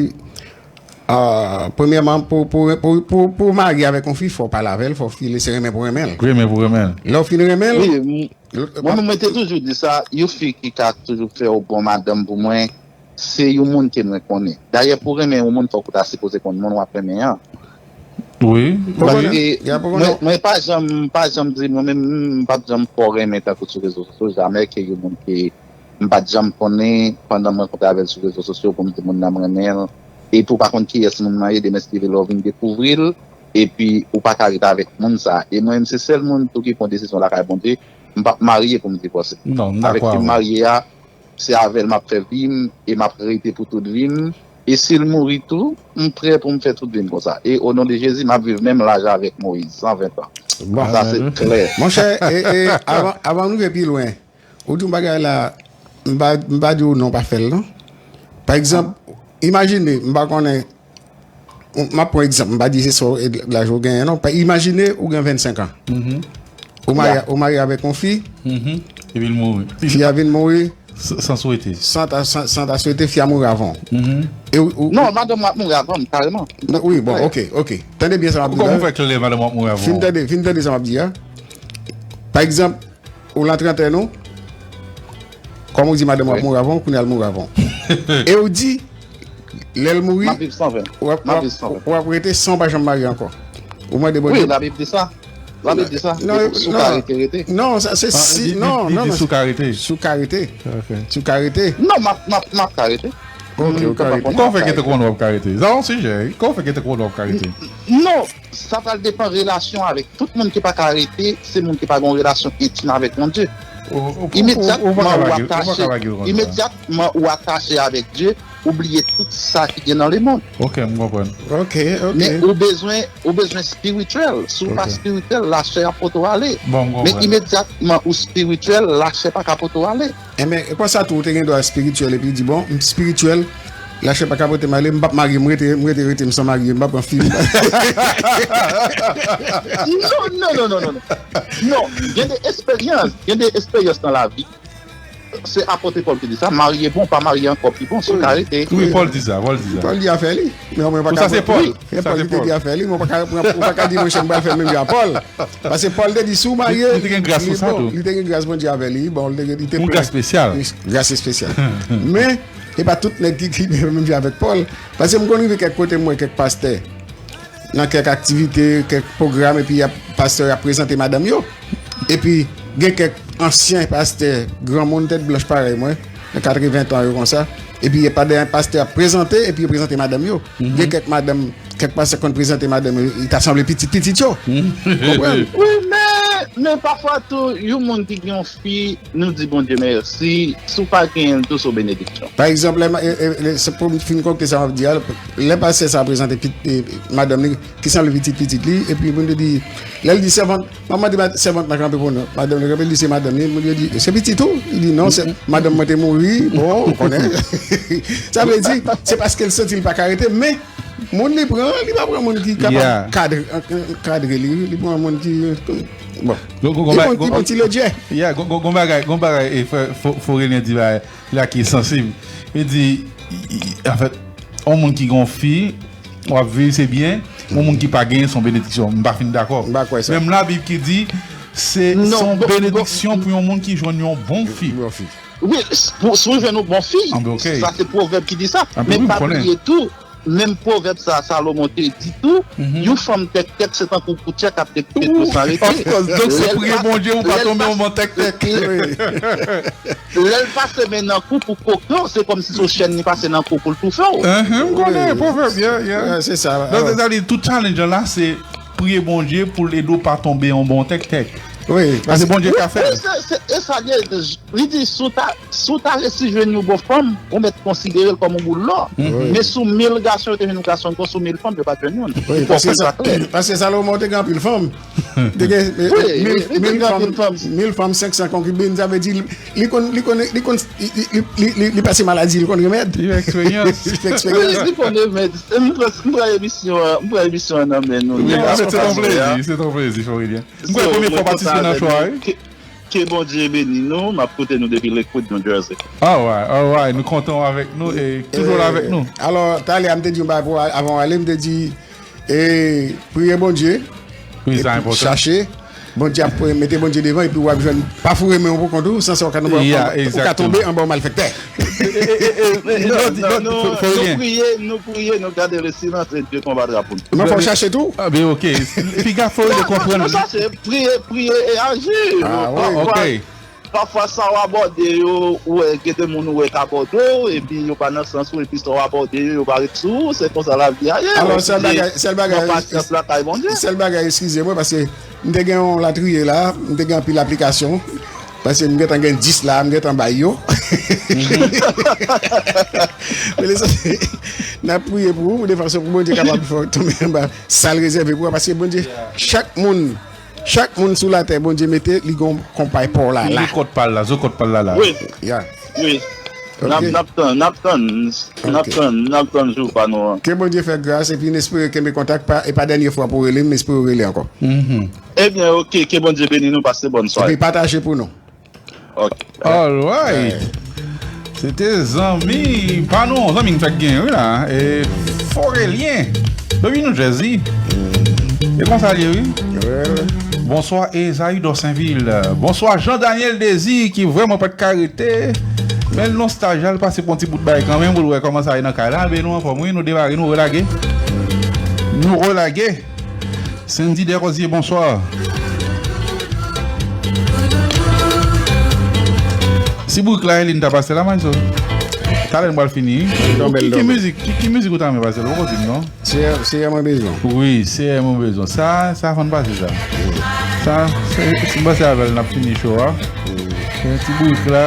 premyèman, pou, pou, pou, pou, pou w marye avèk yon fi, fò w pale avè l, fò w file se renmen pou renmen l. Renmen pou renmen l. Lè w fin renmen l. Wi, mwen menm, mwen te toujou di sa, yon fi ki ka toujou fè yon bon madanm pou mwen, se yon moun ke mwen konnen. Dayè, pou w renmen yon moun, fòk ou ta sipoze konn moun w ap renmen an. Wi, wi. Mwen pa janm, pa janm di, mwen menm, m pa t janm fò renmen tankou sou rezo sosyo, jamè ke yon moun ke m pa t janm konnen, pandan m rankontre avè l sou rezo sosyo, pou m di moun nan m renmen l. Epi w pa konn kiyès moun nan ye, demen si Dye vle lè w vin dekouvri l, epi ou pa ka ret avèk moun sa. E mwen menm, se sèl moun tou ki pran desizyon lakay Bondye, m p ap marye pou m divòse. Avèk fi m marye a, se avè l m ap fè vi m e m ap rete pou tout vi m. E si l mouri tou, m prè pou m fè tout vi m konsa. E o non de Jezi, m ap viv menm laj avèk Moyiz, san ven tan. Sa se klè. Monchè, avan nou rive pi lwen, ou di yon bagay la, m pa di w non, pa fè l non. Pa egzanp, imajine, m pa konnen, m ap pran egzanp, m pa di se sa laj ou genyen non. Imajine ou gen vennsenk an. Ou marye avèk yon fi. Epi l mouri. Fi a vin mouri. San swete. San ta swete, fi a mouri avan w. Non, madanm mwen ap mouri avan m, kareman. Wi, bon, ok, ok. Tande byen sa m ap di la. Ou konprann fè klè madanm w ap mouri avan w. Fin tande, fin tande sa m ap di a. Pa egzanp, Ou lan trantèn ou, kòm ou di madanm w ap mouri avan w, kounye a l mouri avan w. E ou di, lè l mouri, w ap, w ap, w ap rete san w pa janm marye ankò. Ou mande Bondye. Wi, Labib di sa. Labib di sa. Non, non, non, sa se si, non, non, non. Si w ka rete. Si w ka rete. Si w ka rete. Non, m ap, m ap, m ap ka rete. Ok, ou ka rete. Kòman w fè gentan konnen w ap ka rete? Sa yon sijè, wi. Kòman w fè gentan konnen w ap ka rete? Non, sa pral depann relasyon avèk tout moun ki pa ka rete, se moun ki pa gen yon relasyon entim avèk Bondye. Imedyatman ou atache, imedyatman ou atache avèk Dye, ou bliye tout sa ki gen nan lemonn. Ok, m konprann. Ok, ok. Men ou bezwen, ou bezwen espirityèl. Si w pa espirityèl, lachè ap pote w ale. Bon, m konprann. Men imedyatman ou espirityèl, lachè pa ka pote w ale. Enben, e konsa tou, ou te gen dwa espirityèl epi di, bon, m espirityèl, lachè pa ka pote m ale, m p ap marye, m rete, m rete, rete, m san marye, m pa pran fi. Non, non, non, non, non, non. Non, gen de esperyans, gen de esperyans nan lavi. Se apot Pòl ki di sa, marye bon, pa marye ankò pi bon, si w ka rete. Wi, Pòl di sa, Pòl di sa. Pòl di afè li. Men mwen pa ka. Sa se Pòl. Wi. Sa se Pòl. Li te di afè li, men w pa ka, w pa ka di, monchè, m pral fè menm jan a Pòl. Paske Pòl te di, si w marye, li te gen gras pou sa tou. Li te gen gras Bondye avè li. Bon, li te, li te yon gras espesyal. Gras espesyal. Men, e pa tout nèg ki, ki menm jan avèk Pòl. Paske m konn rive kèk kote, m wè kèk pastè nan kèk aktivite, kèk pwogram, epi y ap, pastè yo ap prezante madanm yo. Epi, gen kèk ansyen pastè, granmoun tèt blanch parèy mwen, nan katreven tan yo konsa. Epi, e pa de pastè ap prezante, epi yo prezante madanm yo. Gen kèk madanm, kèk pastè konn prezante madanm yo, li ta sanble pitit pitit yo. Konprann? Wi, men, men pafwa tou, yon moun ki gen yon fi, nou di Bondye mèsi, si w pa genyen l tou, se yon benediksyon. Pa egzanp, lè, e, e, lè, se pou m fin konkli sa m ap di a, lè pastè sa prezante pit-, e, madanm li, ki sanble pitit pitit li, epi moun yo di, lè l di sèvant, m ap mande sèvant lan kanpe pou nou. Madanm li kanpe, li se madanm li, moun yo di, se pitit ou? Li di, non, se madanm mwen te mouri, bon, ou konnen. Sa vle di, se paske l santi l pa ka rete, men moun li pran, li pa pran moun ki kapab kadre, kadre li, li pran moun ki, bon, li pran ki bon ti lodjè. Yeah, gon, gon, gon bagay, gon bagay, e frè Fo-, Forelyen di bagay la ki sansib. Li di, i, i, anfèt, yon moun ki gen yon fi, w ap viv, se byen. Yon moun ki pa genyen, se yon benediksyon. M pa fin dakò. M pa kwè sa. Menm Labib ki di, se, se yon benediksyon pou yon moun ki jwenn yon bon fi. Bon fi. Wi, s-, pou, si w jwenn yon bon fi, sa se pwovèb ki di sa. Men pa bliye tou, menm pwovèb sa, Salomon te di tou, yon fanm tèktèk, se tankou koutjè k ap tèkte tou san rete. Of course. Donk, se priye Bondye pou w pa tonbe yon bon tèktèk. Lè l pase men nan kou pou koke w, se kòmsi se yon chèn li pase nan kou pou l toufe w. Ahan, m konnen, pwovèb, yeah, yeah. Se sa. Donk, sètadi, tout challenge la, se priye Bondye pou l ede w pa tonbe yon bon tèktèk. Wi, paske Bondye ka fè l. Wi, se, se, e sa l ye, li di, si w ta, si w ta resi jwenn yon bon fanm, ou mèt konsidere l kòm yon boul lò. Men sou mil gason, yo te jwenn yon gason, sou mil fanm, yo pa t jwenn youn. Wi, paske sa, paske Salomon te gen anpil fanm. Te gen, e, e, mil, mil fanm, mil fanm, senk san konkibin, sa vle di, li konn, li konn, li konn, li, li pase maladi, li konn remèd. Li eksperyans. Li eksperyans. Wi, li konn remèd. M pran, m pran emisyon an, m pran emisyon an nan men nou. Wi, se yon plezi, se yon plezi, Forilyen. M kwè premye fwa w patisipe nan show a, wi. Ke, ke Bondye beni nou, m ap koute nou depi Lakewood, New Jersey. Alright, alright, nou kontan w avèk nou e toujou la avèk nou. Alò, talè a m te di yon bagay pou, avan w ale, m te di, e, priye Bondye, epi chache, Bondye ap, mete Bondye devan, epi w ap jwenn, pa foure men w pou kont ou, san sa w ka tonbe, w ka tonbe anba yon malfektè. Non, non, non, nou priye, nou priye, nou gade le silans e Dye konbatra pou nou. Non, fò w chache tou. Ah, ben, ok. Piga fò yo konprann. Non, non, chache, priye, priye e aji. Ah, wi. Ok. Pafwa, sa w abòde yo, ou wè, gen de moun ou wè k abòde w, epi yo pa nan sans ou, epi sa w abòde yo, yo pa ret sou ou, se konsa lavi a ye. Alò, sèl bagay, sèl bagay, pasyans lakay Bondye. Sèl bagay, eskize mwen, paske m te gen yon latriye la, m te gen anpil aplikasyon, paske m gentan gen dis la, m gentan bay yo. Men lesansyèl, n ap priye pou ou, de fason pou Bondye kapab fè w tonbe anba sa l rezève pou ou, paske Bondye, chak moun, chak moun sou latè, Bondye mete, li gon konpay pa w la, la. Li kòt pa l la, zo kòt pa l la, la. Wi. Ya. Wi. Ok. N ap, n ap tann, n ap tann, n ap tann, n ap tann jou pa nou an. Ke Bondye fè gras, epi n espere kenbe kontak, pa, e pa dènye fwa pou w rele m, m espere w rele ankò. Ebyen, ok, ke Bondye beni nou, pase bòn sware. Epi pataje pou nou. Ok. Alright. Se te zanmi pa nou, zanmi n fèk gen, wi la. E Forelyen. Depi New Jersey. E konsa l ye, wi. Bonswa Ezayi Dorsenville. Bonswa Jean Daniel Désir ki vrèman pa t ka rete. Men l nan staj la, l pase pou yon ti bout bagay kanmenm pou l wè kòman sa ye nan kay la. Men nou anfòm, wi, nou demare, nou relage. Nou relage. Sandy Desrosiers, bonswa. Si bouk la, Elin ta pase la, Mayso. Talè n pral fini. Ki, ki mizik, ki, ki mizik ou ta renmen pase la? Ou poko di m, non? Seyè, Seyè mwen bezwen. Wi, Seyè mwen bezwen. Sa, sa fò n pase sa. Sa, se, si m pase avè l, n ap fini show a. Se ti bouk la.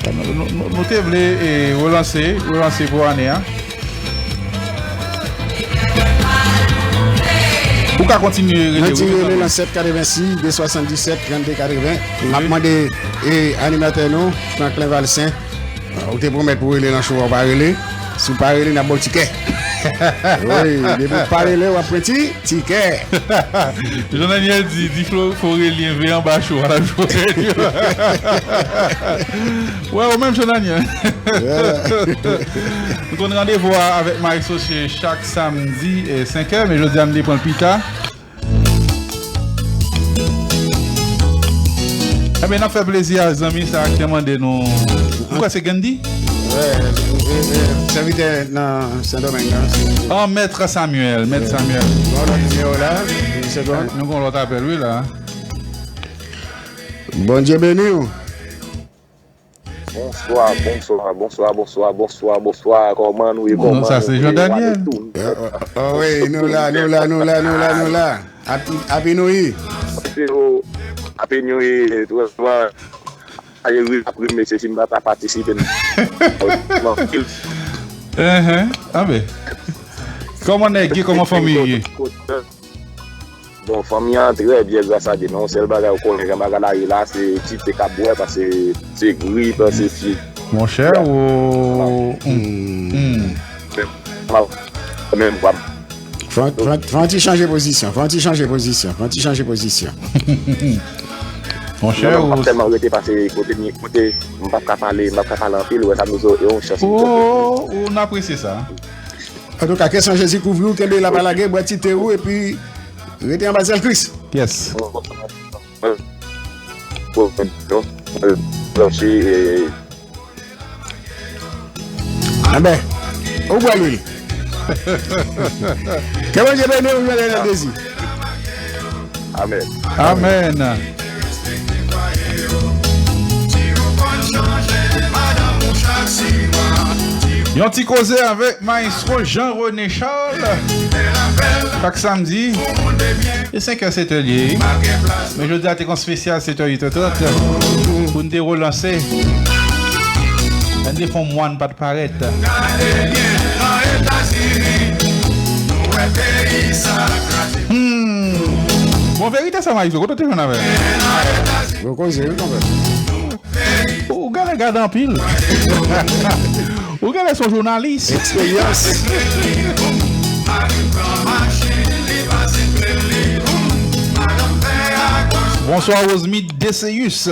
Nou, nou, nou, nou te vle, e, relanse, relanse pou ane a. Ou ka kontinye rele, wi, rele nan sèt katrevensis, de swasanndisèt, trannde katreven. M ap mande, e, animatè nou, Franklin Valcin, ou te pwomèt pou rele nan show a, ou pa rele. Si w pa rele, n ap ba w tikè. Wi, depi w pa rele, w ap pran ti tikè. Jean Daniel di, di Flo, fò relyen ve anba show a, l ap jwe. Wè, ou menm, Jean Daniel. Nou konn randevou a avèk Maestro se chak samdi, e, senkè, men jodi a, nou te pran l pi ta. Ebyen, n ap fè plezi a zanmi sa a ki te mande nou. Ou kwè se Gandhi? Wè, e, e, sèvitè nan Sendomeng nan. Ah, Mèt Samuel, Mèt Samuel. Bon, lòt nimewo la, se bon. Nou gen lòt apèl, wi, la. Bondye beni w. Bonswa, bonswa, bonswa, bonswa, bonswa, bonswa. Kòman nou ye? Kòman nou ye? Sa se Jean Daniel. Wi, nou la, nou la, nou la, nou la, nou la. Happy, Happy New Year. Se yo, Happy New Year, tout sa. Aye, wi, apre mesye, si m pa ta patisipe nan. Enhen, anben. Kòman nèg ye, kòman fanmi ye? Bon, fanmi an trè byen, gras a Dye. Men yon sèl bagay ou konnen, jan bagay la ye la, se Tite k ap bwè, paske se grip, se fi. Monchè, ou. Hmm. Menm, fò, fò, fò n ti chanje pozisyon, fò n ti chanje pozisyon, fò n ti chanje pozisyon. Monchè, ou. M ap tèlman rete pase kote, kote, m p ap ka pale, m p ap ka pale anpil, ou wè sa, nou se yon chans. Ou, ou, n apresye sa. Antouka, ke san Jezi kouvri w, kenbe la pa lage, bwè ti te ou, epi rete anba zèl Kris. Yes. Anben, ou bwè lwil. Ke Bondye beni w, Jean Daniel Désir. Amèn. Amèn. Yon ti koze avèk Maestro Jean René Charles. Chak samdi, e senkè, setè l ye. Men jodi a te kon espesyal, setè, uitè trant. Pou n te relanse. N te fè yon mwa n pa t parèt. Hmm. Bon, verite sa, Maestro, kote w te jwenn avè l? Gwo koze, wi, konpè. Ou genlè gade anpil. Ou genlè se yon jounalis. Eksperyans. Bonswa, Rosemide Deseyus.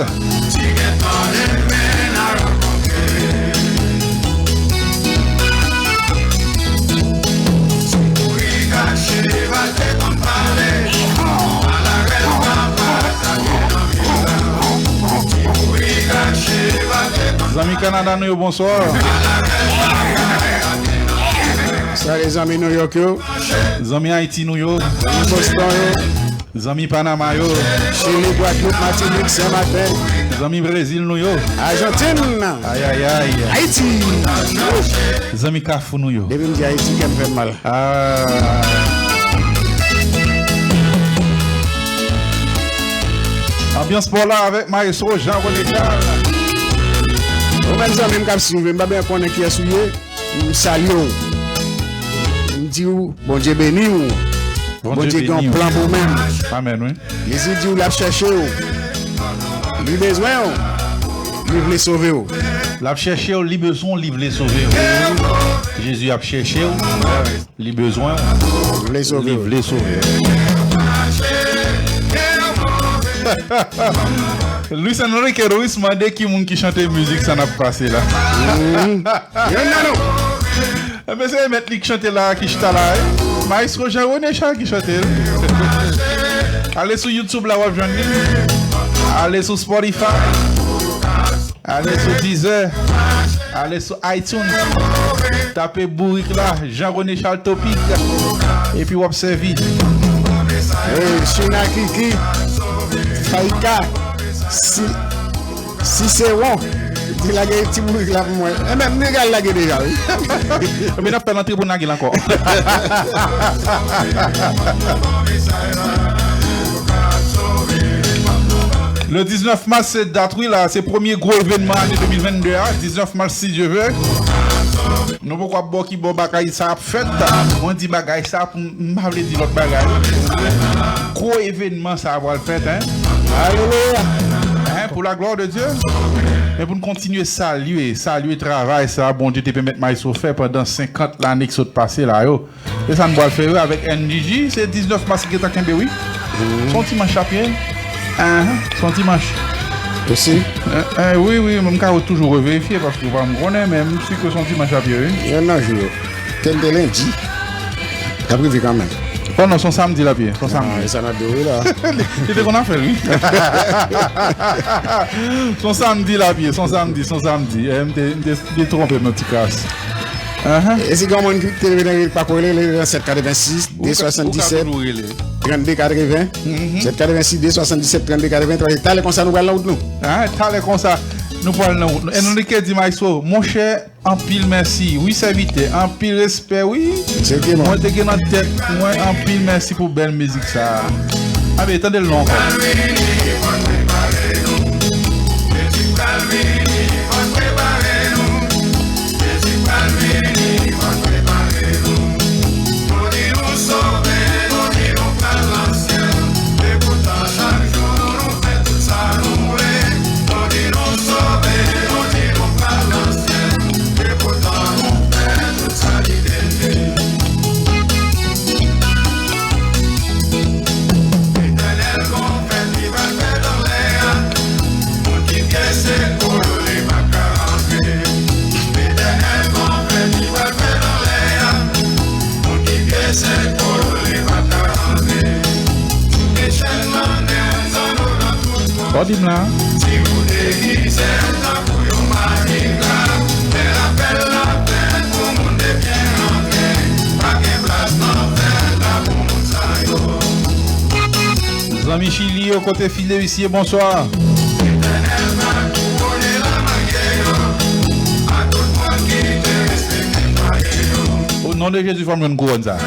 Zanmi Kanada nou yo, bonswa. Salye zanmi New York yo. Zanmi Ayiti nou yo. Zanmi Boston yo. Zanmi Panama yo. Chili, Gwadloup, Matinik, Senmaten. Zanmi Brezil nou yo. Ajantin. Ayayay. Ayiti. Zanmi Kafou nou yo. Depi m di Ayiti, kè m fè m mal. Ah. Anbyans pa w la avèk Maestro Jean René Charles. Ou menm zanmi m k ap swiv, m pa byen konnen kiyès ou ye, m salye w. M di w, Bondye beni w. Bondye gen yon plan pou ou menm. Amèn, wi. Jezi di w l ap chèche w. Li bezwen w. Li vle sove w. L ap chèche w, li bezwen w, li vle sove w. Jezi ap chèche w, li bezwen w, li vle sove w. Luis Enrique Ruiz mande ki moun ki chante mizik sa n ap pase la. Youn nan nou. Enben, se mèt li k chante la, ki chita la, wi. Maestro Jean René Charles ki chante l. Ale sou YouTube la, w ap jwenn li. Ale sou Spotify. Ale sou Deezer. Ale sou iTunes. Tape Bourik la, Jean René Charles Topic. Epi w ap sèvi. Hey, China Kiki, Faika, si, si se won, di lage ti bourik la pou mwen. E menm, nèg al lage deja, wi. Ebyen, n ap fè l antre pou n lage l ankò. Le diznèf mas, se dat, wi, la, se premye gwo evènman ane de mil vennde a. Diznèf mas, si Dye vle. Nou poko ap bò ki bò bagay sa ap fèt. Mwen di bagay sa pou m, m pa vle di lòt bagay. Gwo evènman sa a pral fèt, en. Alelouya. En, pour la gloire de Dieu. Men pou n kontinye salye, salye travay sa a Bondye te pèmèt Maestro fè pandan senkant lane ki sot pase la yo. E sa n pral fè yo avèk N D G, se diznèf mas ki gentan kenbe, wi. Se yon dimanch ap ye. Ahan, se yon dimanch. Osi? Eh, eh, wi, wi, men m ka toujou reverifye paske ou pa m konnen, men m si ke se yon dimanch ap ye, wi. Yon nan jou yo. Kèl de lendi. L ap rive kanmenm. Oh non, se yon samdi l ap ye, se yon samdi. Ah, e sa n ap di w la. Li, li te konn ap fè l, wi. Se yon samdi l ap ye, se yon samdi, se yon samdi. Eh, m te, m te, m te twonpe m yon ti kras. Ahan. E si gen yon moun ki te leve nan rele pa kwele, leve nan sèt katrevensis, de swasanndisèt, trannde katreven. Sèt katrevensis, de swasanndisèt, trannde katreven. Talè konsa nou pral nan wout nou. Ah, talè konsa nou pral nan wout nou. E nou li ke di Maestro, monchè, anpil mèsi. Wi, sèvitè, anpil respè, wi. Mwen te gen nan tèt mwen, anpil mèsi pou bèl mizik sa a. Abe, tande l non ankò. Jezi pral vini, fò n prepare nou. Nou di nou sove, nou di nou pral nan syèl. Epoutan chak jou nou fè tout sa nou vle. Nou di nou sove, nou di nou pral nan syèl. Epoutan nou fè tout sa ki te vle. Letènèl gon fèt li pral fè nan lè a. Moun ki pyese kolo li pa ka antre. Letènèl gon fèt li pral fè nan lè a. Moun ki pyese kolo li pa ka antre. Sou echèl mande zanno nan tout kote. Di m la. Si ou degize tankou yon majigra, fè lapèl lapèl pou moun te byen antre. Pa gen plas nan fèt la pou moun sa yo. Zanmi Chili yo, kote Fidelicie, bonswa. O non de Jezi, fò m jwenn kouwòn sa.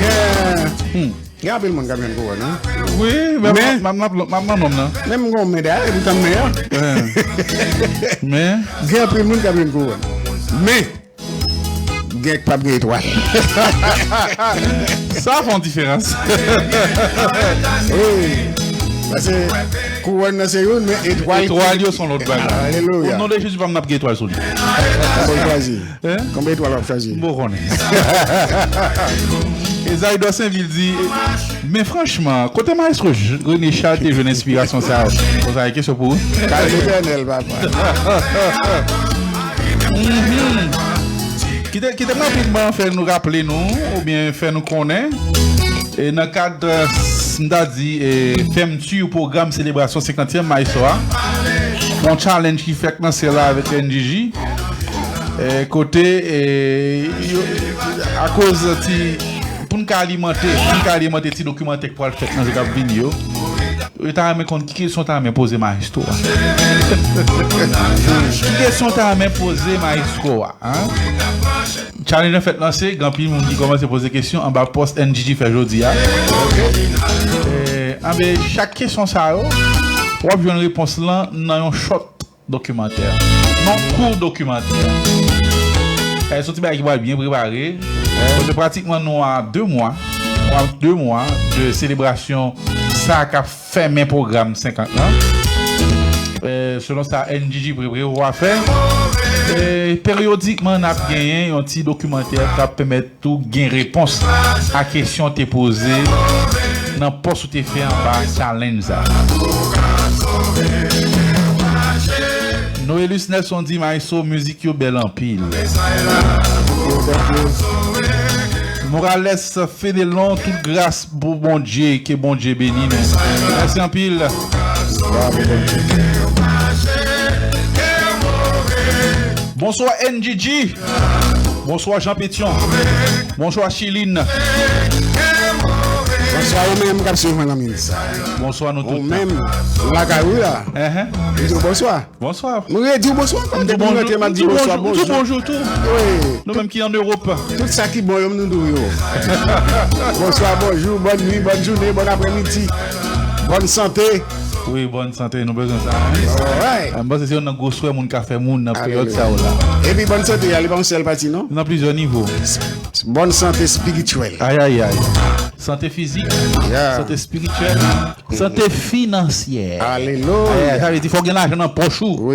Yeah. Hmm. Gen anpil moun k ap jwenn kouwòn, wi. Wi, men m ap, m ap, m ap nan nonm nan. Men m gon men dèyè, epoutan m men an. Men gen anpil moun k ap jwenn kouwòn. Men gen k p ap gen etwal. Sa fè yon diferans. Wi. Paske kouwòn nan se youn, men etwal, etwal yo se yon lòt bagay. Alelouya. O non de Jezi, pa m n ap gen etwal sou li. Konbyen etwal w ap chwazi? Hein? Konbyen etwal w ap chwazi? M poko konnen. Ezayi Dorsenvil di, men franchman, kote Maestro J-, René Charles te jwenn enspirasyon sa a? Poze yon kesyon pou ou. Kay Letènèl, papa. Mhm. Kite, kite m rapidman fè nou raple nou, oubyen fè nou konnen, e nan kad, eh, s-, m ta di, eh, fèmti pwogram selebrasyon senkantyèm Maestro a, yon challenge ki fèk lanse la avèk N G G, eh, kote, eh, yo, akoz ti, pou n ka alimante, pou n ka alimante ti dokimantè k pral fèt nan jou k ap vini yo, yo ta renmen konn ki kesyon w ta renmen poze Maestro a. Ki kesyon w ta renmen poze Maestro a, hein? Challenge lan fèk lanse, gen anpil moun ki kòmanse poze kesyon anba pòs N G G fè jodi a. Eh, anben, chak kesyon sa yo, w ap jwenn repons lan nan yon short dokimantè. Non, kout dokimantè. Eh, se yon ti bagay ki pral byen prepare. Paske pratikman nou a de mwa, nou a de mwa de selebrasyon sa k ap fèmen pwogram senkant lan. Eh, selon sa N G G pre-, prevwa fè, eh, peryodikman n ap genyen yon ti dokimantè k ap pèmèt tou gen repons a kesyon w te poze nan pòs ou te fè anba challenge sa. Noelus Nelson di, Maestro, mizik yo bèl anpil. Morales Fenelon, tout gras pou Bondye, ke Bondye beni nou. Mèsi anpil. Bonswa N G G. Bonswa Jean Pétion. Bonswa Chiline. Bonswa ou menm k ap swiv mwen nan minit sa. Bonswa nou tout. Ou menm lakay ou la. Enhen. M di w bonswa. Bonswa. M redi w bonswa. M di bonjou, m di bonjou, m di bonjou tou. Wi. Nou menm ki an Ewòp. Tout sa ki bon yo, m nou di w yo. Bonswa, bonjou, bòn nwi, bòn jounen, bòn aprèmidi, bòn sante. Wi, bòn sante, nou bezwen sa. Alright. M panse se youn nan gwo swè moun ka fè moun nan peryòd sa yo la. Epi bòn sante a, li pa yon sèl pati, non? Nan plizyè nivo. Bòn sante espirityèl. Ay, ay, ay. Sante fizik, sante espirityèl, sante finansyè. Alelouya. Sa vle di fò w gen lajan nan pòch ou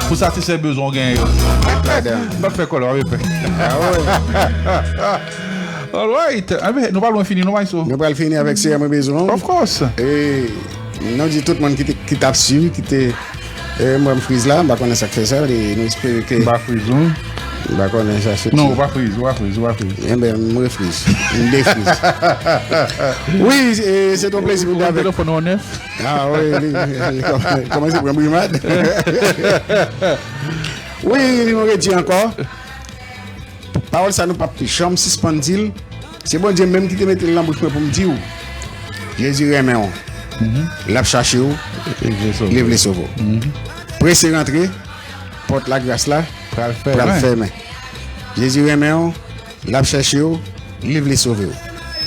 pou satisfè bezwen w genyen yo. M p ap fè kòlè, w ap fè. Alright. Enben, nou pa lwen fini, non, Maestro? Nou pral fini avèk Seyè Mwen Bezwen W. Of course. E, nou di tout moun ki te, ki t ap swiv, ki te, e, mwen m friz la, m pa konnen sa k fè sa, e nou espere ke. M pa friz, non. M pa konnen sa soti. Non, ou pa friz, ou pa friz, ou pa friz. Enben, m refriz. M defriz. Wi, e, se ton plezi pou m te avèk. Telefòn ou nèf? Ah wi, li, li kòmanse pran brimad. Wi, nou redi ankò. Pawòl sa nou p ap janm sispann di l. Se Bondye menm ki te mete l nan bouch mwen pou m di w. Jezi renmen w. L ap chache w. Li vle sove w. Prese rantre. Pòt lagras la pral fèmen. Jezi renmen w. L ap chèche w. Li vle sove w.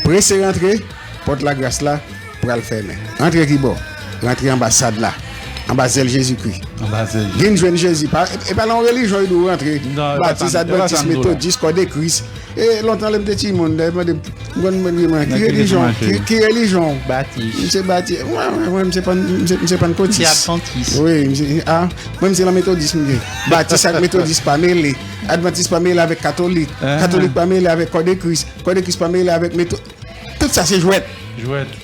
Prese rantre. Pòt lagras la pral fèmen. Rantre ki bò? Rantre anba sad la. Anba zèl Jezikri. Anba zèl Jezi. Vin jwenn Jezi. Pa, e, e pa nan yon relijyon yo di w rantre. Non, e pa sa, Batis, e pa sa Advantis, m di w la. Metodis, Kòdekris. E lontan lè m te timoun, lè yo mande m, m konn mande mwen, ki relijyon, ki, ki relijyon w? Batis. M se Batis. Mwen, mwen, mwen, m se pann, m se, m se pannkotis. M se Advantis. Wi, m se, a, mwen, m se nan Metodis, m ye. Batis ak Metodis pa mele. Advantis pa mele avèk Katolik. Katolik pa mele avèk Kòdekris. Kòdekris pa mele avèk Meto-, Tout sa se jwèt. Jwèt.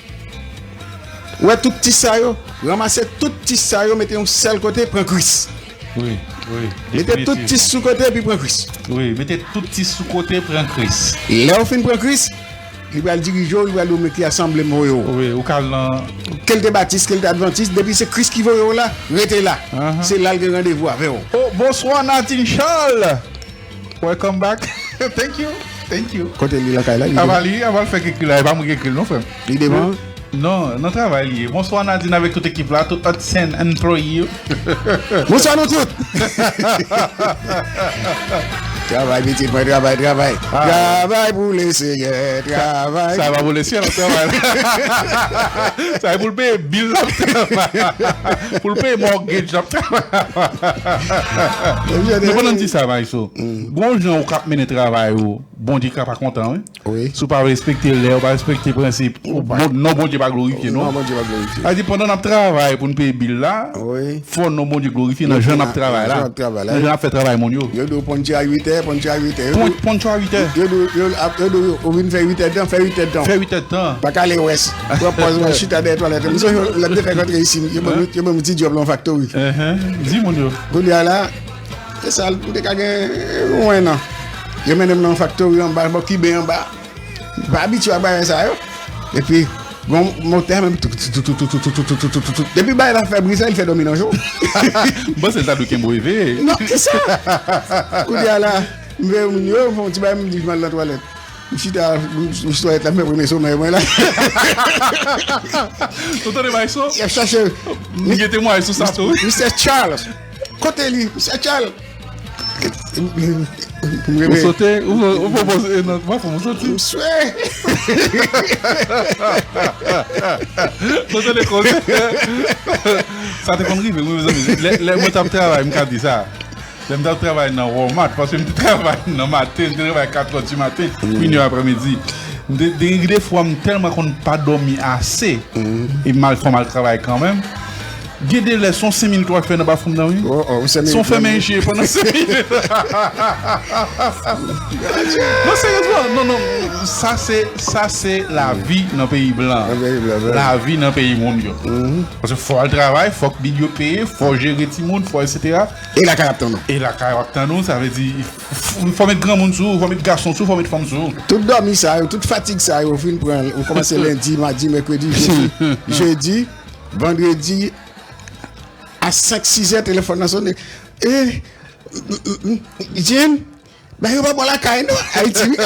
Wè tout tis sa yo, ranmase tout tis sa yo, mete yon sèl kote, pran Kris. Wi, wi. Mete tout tis sou kote, epi pran Kris. Wi, mete tout tis sou kote, pran Kris. Lè w fin pran Kris, li pral dirije w, li pral di w men ki asanble m voye w. Wi, ou ka al nan. Ke l te batis, ke l te advantis, depi se Kris ki voye w la, rete la. Se la l gen randevou avè w. Oh, bonswa Nadine Charles. Welcome back. Thank you. Thank you. Kote li lakay la? Li devan? Ava li, ava l fè kekri la. E pa mwen ki ekri l non, frè m. Li devan? Non, nan travay li ye. Bonswa Nadine avèk tout ekip la, tout Hudson employee yo. Bonswa nou tout. Travay, pitit mwen, travay, travay. Travay pou Lesenyè, travay. Sa pa pou Lesyèl, travay. Sa e pou l peye bil la, travay. Pou l peye mortgage la, travay. Men pandan m di sa, Maestro, gon jan ou k ap mennen travay ou, Bondye ka pa kontan, wi. Wi. Si w pa respekte lè, ou pa respekte prensip, ou pa, non Bondye pa glorifye, non. Non, Bondye pa glorifye. Sa di, pandan n ap travay pou n peye bil la, wi, fò non Bondye glorifye nan jan n ap travay la. Nan jan n ap travay la. Nan jan n ap fè travay moun yo. Yo di w ponche a uit è, ponche a uit è. Pon-, ponche a uit è. Yo di w, yo, yo di w, ou vin fè uit è tan, fè uit è tan. Fè uit è tan. Pa kale wès. Pran pòz mwen chita dèyè twalèt. M sonje lè m te fèk antre isi, yo ban m, yo ban m ti djòb nan yon faktori. Enhen. Di moun yo. Kounye a la, se sa, m te ka gen yon en an. Yo mennen m nan yon faktori anba, bò Kiben anba. M pa abitye ak bagay sa yo. Epi, gon motè menm, tou, tou, tou. Depi bagay la fè bri sa, li fè dòmi nan je w. M panse l ta dwe kenbe w eveye. Non, kisa? Kounye a la, m veye moun yo, m fè yon ti bagay, m di m al nan twalèt. M chita, m, m sou twalèt la, m fè premye somèy mwen la. Ou tande Maestro? Y ap chache. M gen temwayaj sou sa tou, wi. Mister Charles. Kote li? Mister Charles. Ou sote? Ou, ou, ou, ou, non, pa fò m soti. M swe. Ou tande koze? Sa te konn rive, wi, mezanmi. Lè, lè mwen t ap travay, m ka di sa. Lè m t ap travay nan Walmart, paske m te travay nan maten, m te travay katrè di maten, inè aprèmidi. M te, de, de fwa, m tèlman konn pa dòmi ase, e m al fò m al travay kanmenm. Gen de lè, se yon senk minit w ap fè nan bafwoum nan, wi. Oh, oh, senk minit. Se yon fè menje pandan senk minit. Non, seryezman, non, non. Sa se, sa se lavi nan peyi blan. Nan peyi blan, wi. Lavi nan peyi moun yo. Paske fò al travay, fòk bil yo peye, fò jere timoun, fò etsetera. E lakay ap tann ou. E lakay ap tann ou, sa vle di, f-, fò met granmoun sou ou, fò met gason sou ou, fò met fanm sou ou. Tout dòmi sa yo, tout fatig sa yo, ou fin pran, ou kòmanse lendi, madi, mèkredi, jedi, jedi, vandredi, a senk, sis è, telefòn nan sonnen. E, m, m, m, Jim, ba yo pa bò lakay, non, Ayiti, wi.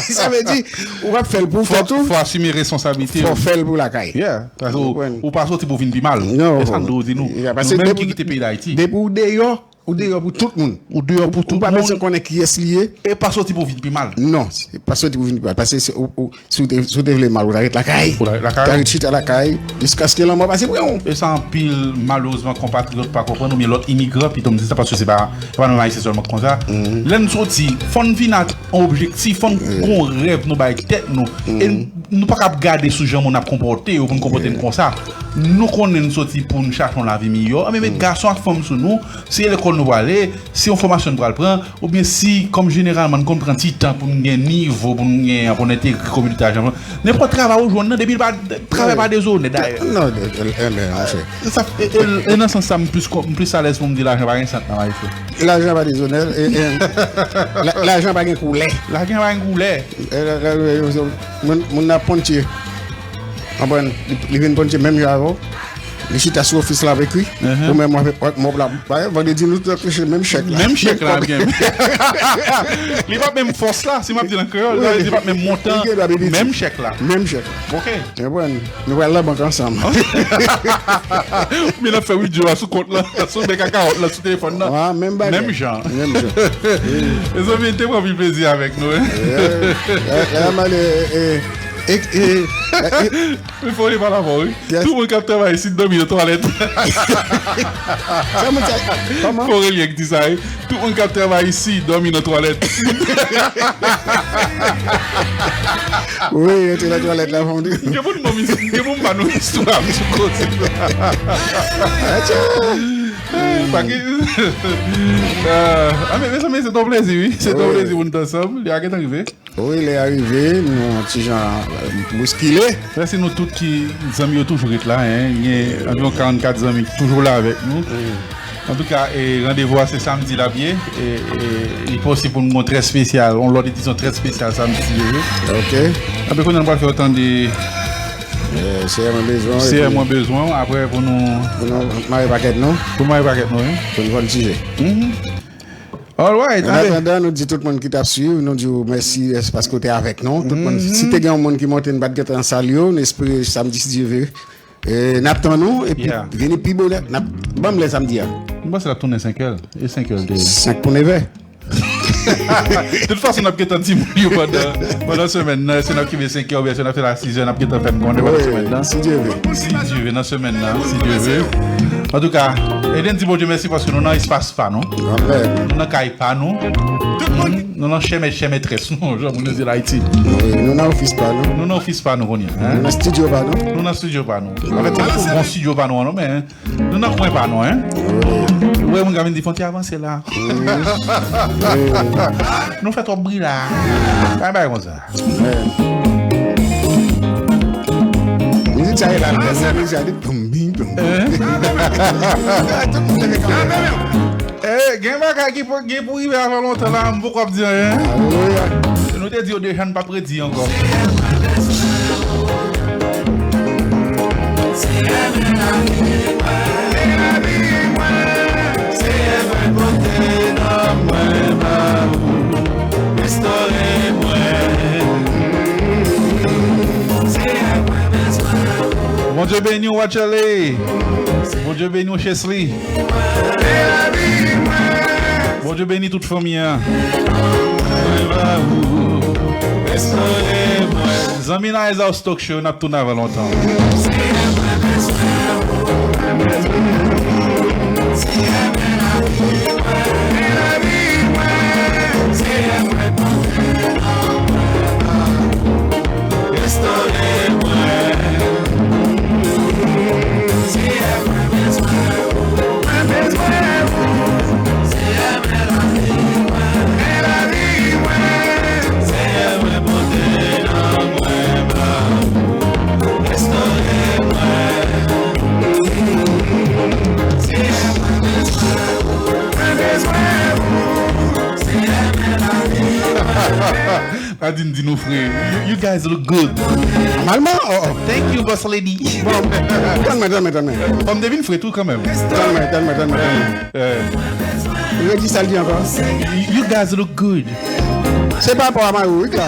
Sa vle di, ou ap fè l pou ou fè tou. Fò asime responsablite ou. Fò fè l pou lakay. Yeah. Paske ou, ou pa soti pou vin pi mal. Non. E sa m dwe di nou. Nou menm ki kite peyi Dayiti. Depi ou deyò, ou deyò pou tout moun. Ou deyò pou tout moun. Ou pa bezwen konnen kiyès li ye. E pa soti pou vin pi mal. Non, se pa soti pou vin pi mal. Paske se, ou, ou, si w te, si w te vle mal, ou ta ret lakay. Ou ta ret lakay. Ou ta ret chita lakay, jiskaske lanmò pase pran w. E sa anpil, malerezman, konpatriyòt pa konprann, oubyen lòt imigran, pito m di sa, paske se pa, se pa nou menm Ayisyen sèlman k konsa. Lè n soti, fò n vin ak yon objektif, fò n gon rèv nou bay tèt nou. E n, nou pa ka ap gade sou jan moun ap konpòte yo pou n konpòte n konsa. Nou konnen n soti pou n chache yon lavi miyò. Anben, met gason ak fanm sou nou, se lekòl nou prale, se yon fòmasyon n pral pran, oubyen si, kòm jeneralman, n konn pran ti tan pou n gen nivo, pou n gen, pou n entegre kominote a, jan, nenpòt travay ou jwenn nan, depi l pa, travay pa dezonè, dayè. Non, de, de, enben, monchè. Sa, e, e, e nan sans sa, m plis ko-, m plis alèz pou m di lajan pa gen sant nan Ayiti. Lajan pa dezonè, e, e, la, lajan pa gen koulè. Lajan pa gen koulè. E, la, la, la, moun, moun nan ap ponche. Konprann? Li, li vin ponche menm jan avè w. Li chita sou ofis la ap ekri. Ou menm w ap, w ap, w ap, w ap, vandredi nou tout ap touche menm chèk la. Menm chèk la, ap gen. Li p ap menm fòs la, si m ap di l an kreyòl, sa vle di li p ap menm montan, menm chèk la. Menm chèk la. Ok. Konprann? Nou pral nan bank ansanm. Oubyen n ap fè withdrawal sou kont lan, sou bèk a kawòt lan, sou telefòn nan. Ah, menm bagay. Menm jan. Menm jan. Mezanmi, te pran anpil plezi avèk nou, wi. Yeah. La, la, m ale, e, e, e, e, e. Men fò li pale avè w, wi. Tout moun k ap travay isit dòmi nan twalèt. Sa moun sa, kòman? Fò Relyen k di sa, wi. Tout moun k ap travay isi dòmi nan twalèt. Wi, yo te nan twalèt la, fò m di. Gen moun ban m, gen moun ban nou istwa m sou koze. Atcha! Pa gen, ah, ah, men, mezanmi, se te yon plezi, wi. Se te yon plezi pou nou t ansanm. Li a gentan rive. Wi, lè a rive, nou ti jan, euh, bouskile. Mèsi nou tout ki, zanmi yo toujou ret la, en. Gen anviwon karannkat zanmi ki toujou la avèk nou. Antouka, e, randevou a se samdi l ap ye. E, e, li posib pou nou gon trè espesyal, yon lòt edisyon trè espesyal samdi si Dye vle. Ok. Anben, kounye a nou pral fè w tande, eh, Seyè mwen bezwen w, Seyè mwen bezwen w, apre pou nou, pou nou mare pakèt nou. Pou mare pakèt nou, wi. Pou nou vòltije. All right, ann atandan, nou di tout moun ki t ap swiv, nou di w mèsi, eh, paske w te avèk nou. Tout moun, si te gen yon moun ki manke n pa t gentan salye w, nou espere samdi, si Dye vle, eh, n ap tann ou, epi vini pi bonè, n ap, ban m lè samdi a. M panse l ap tounen senk è, e senk è l te ye. Senk pou nèv è. De tout fason, n ap gentan di moun yo pandan, pandan semèn nan, si n ap kenbe senk è oubyen si n ap fè l a sis è, n ap gentan fè n konnen pandan semèn nan. Si Dye vle. Si Dye vle, nan semèn nan, si Dye vle. Antouka, ede n di Bondye mèsi paske nou nan espas pa nou. Amen. Nou nan kay pa nou. Nou nan chèmè, chèmè très nou, jan moun yo di l Ayiti. Wi, nou nan ofis pa nou. Nou nan ofis pa nou kounye a, en. Nou nan estidyo pa nou. Nou nan estidyo pa nou. Anfèt, se nou bon estidyo pa nou an, non, men, en. Nou nan kwen pa nou, en. Ou wè moun k ap vin di fwontyè avanse la. Nou fè twòp bri la. Pa bay konsa. Mizik sa ye la, mizik sa di poum, bing, poum. Tout moun leve kanpe. Eh, gen bagay ki pou, gen pou rive avan lontan la, m poko ap di anyen. Alelouya. Nou te di yo deja, n p ap redi ankò. Bondye beni w, Watchele. Bondye beni w, Chesly. Bondye beni tout fanmi an. Zanmi Nice House Talk Show, n ap tounen avan lontan. Restore mwen. Adin di nou fre. You, you guys look good. Nòmalman, oh, oh. Thank you, boss lady. Bon, tann mwen, tann mwen, tann mwen. Bon, m te vin fre tou kanmenm. Tann mwen, tann mwen, tann mwen, tann mwen. Eh. Redi sa l di ankò. You, you guys look good. Se pa rapò a mari w, wi, sa.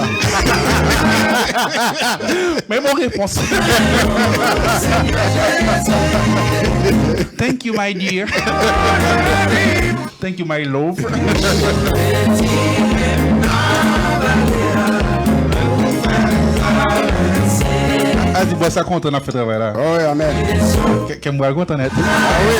Men bon repons. Thank you, my dear. Thank you, my love. A di bòs la kontan n ap fè travay la. Oh, amen. Kè, kè m pral kontan nèt. Ah, wi.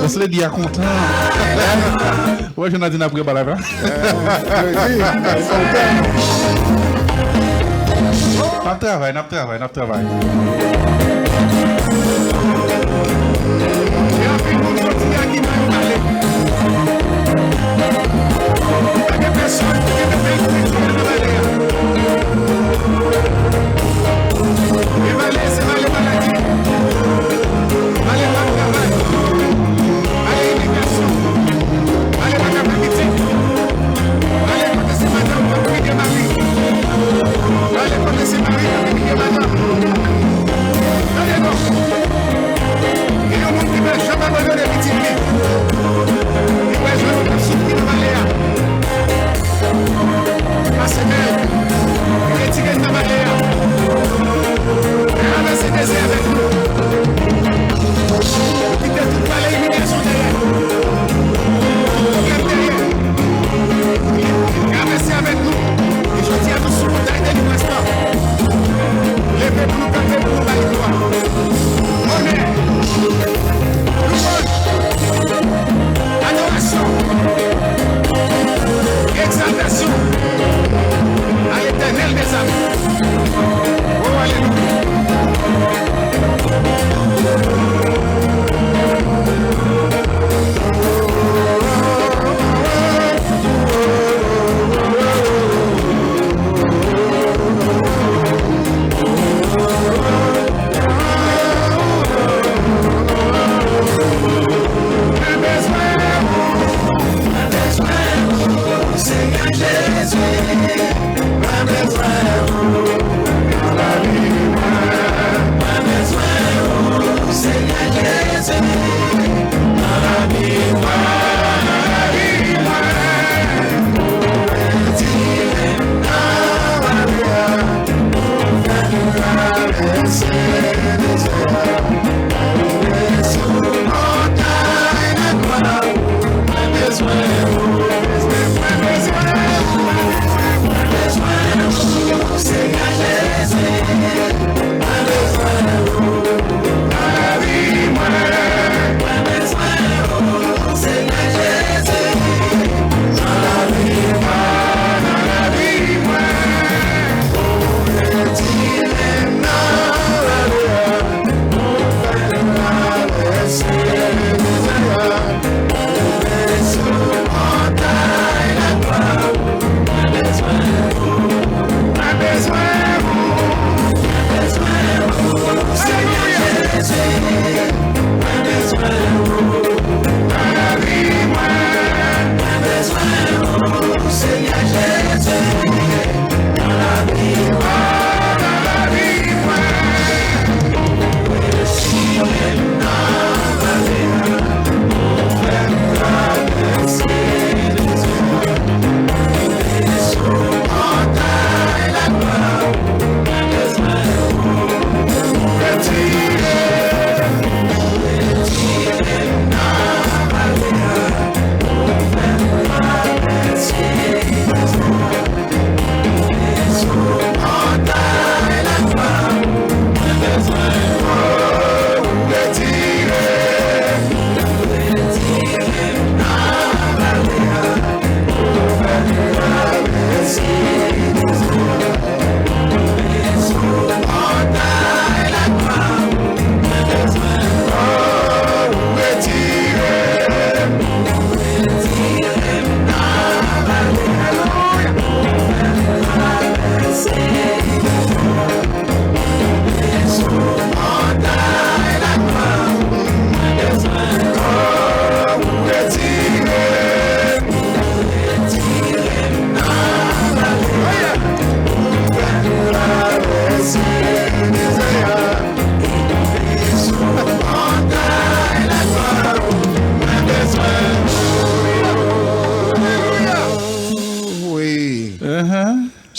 Bòs lady a kontan. Ou wè jan Nadine ap rebal la. N ap travay, n ap travay, n ap travay. Gen anpil moun jodi a ki pa yo pale. Pa gen pèsonn ki gen peyi ki nan vale a. E vale, se vale maladi. Vale pa travay. Vale imigrasyon. Vale pa ka fè pitit. Vale kote se madanm k ap peye mari. Vale kote se mari k ap peye madanm. Tande non. Gen yon moun ki pa janm abandone li.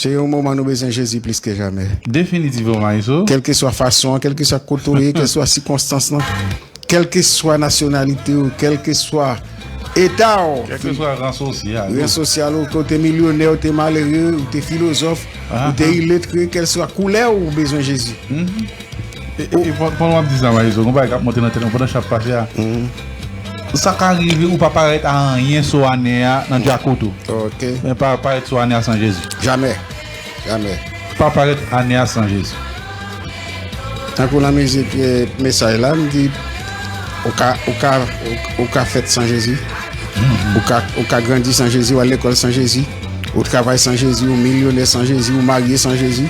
Se yon moman nou bezwen Jezi plis ke jamè. Definitivman, Maestro. Kèlkeswa fason an, kèlkeswa kote w ye, kèlkeswa sikonstans lan, kèlkeswa nasyonalite w, kèlkeswa eta w, Kèlkeswa ran sosyal. Ran sosyal ou, ke w te milyonè, ou te malere, ou te filozòf, ou te iletre, kèlkeswa koulè w, ou bezwen Jezi. E, e, e pandan w ap di sa, Maestro, gon bagay k ap monte nan tèt mwen pandan chan ap pase a. Sa ka rive ou pa parèt a anyen sou ane a nan djakout ou. Ok. Men pa parèt sou ane a san Jezi. Jamè. Jamè. Pa parèt ane a san Jezi. Tankou nan mizik, eh, mesaj la, m di, ou ka, ou ka, ou, ou ka fèt san Jezi. Ou ka, ou ka grandi san Jezi, ou al lekòl san Jezi. Ou travay san Jezi, ou milyonè san Jezi, ou marye san Jezi.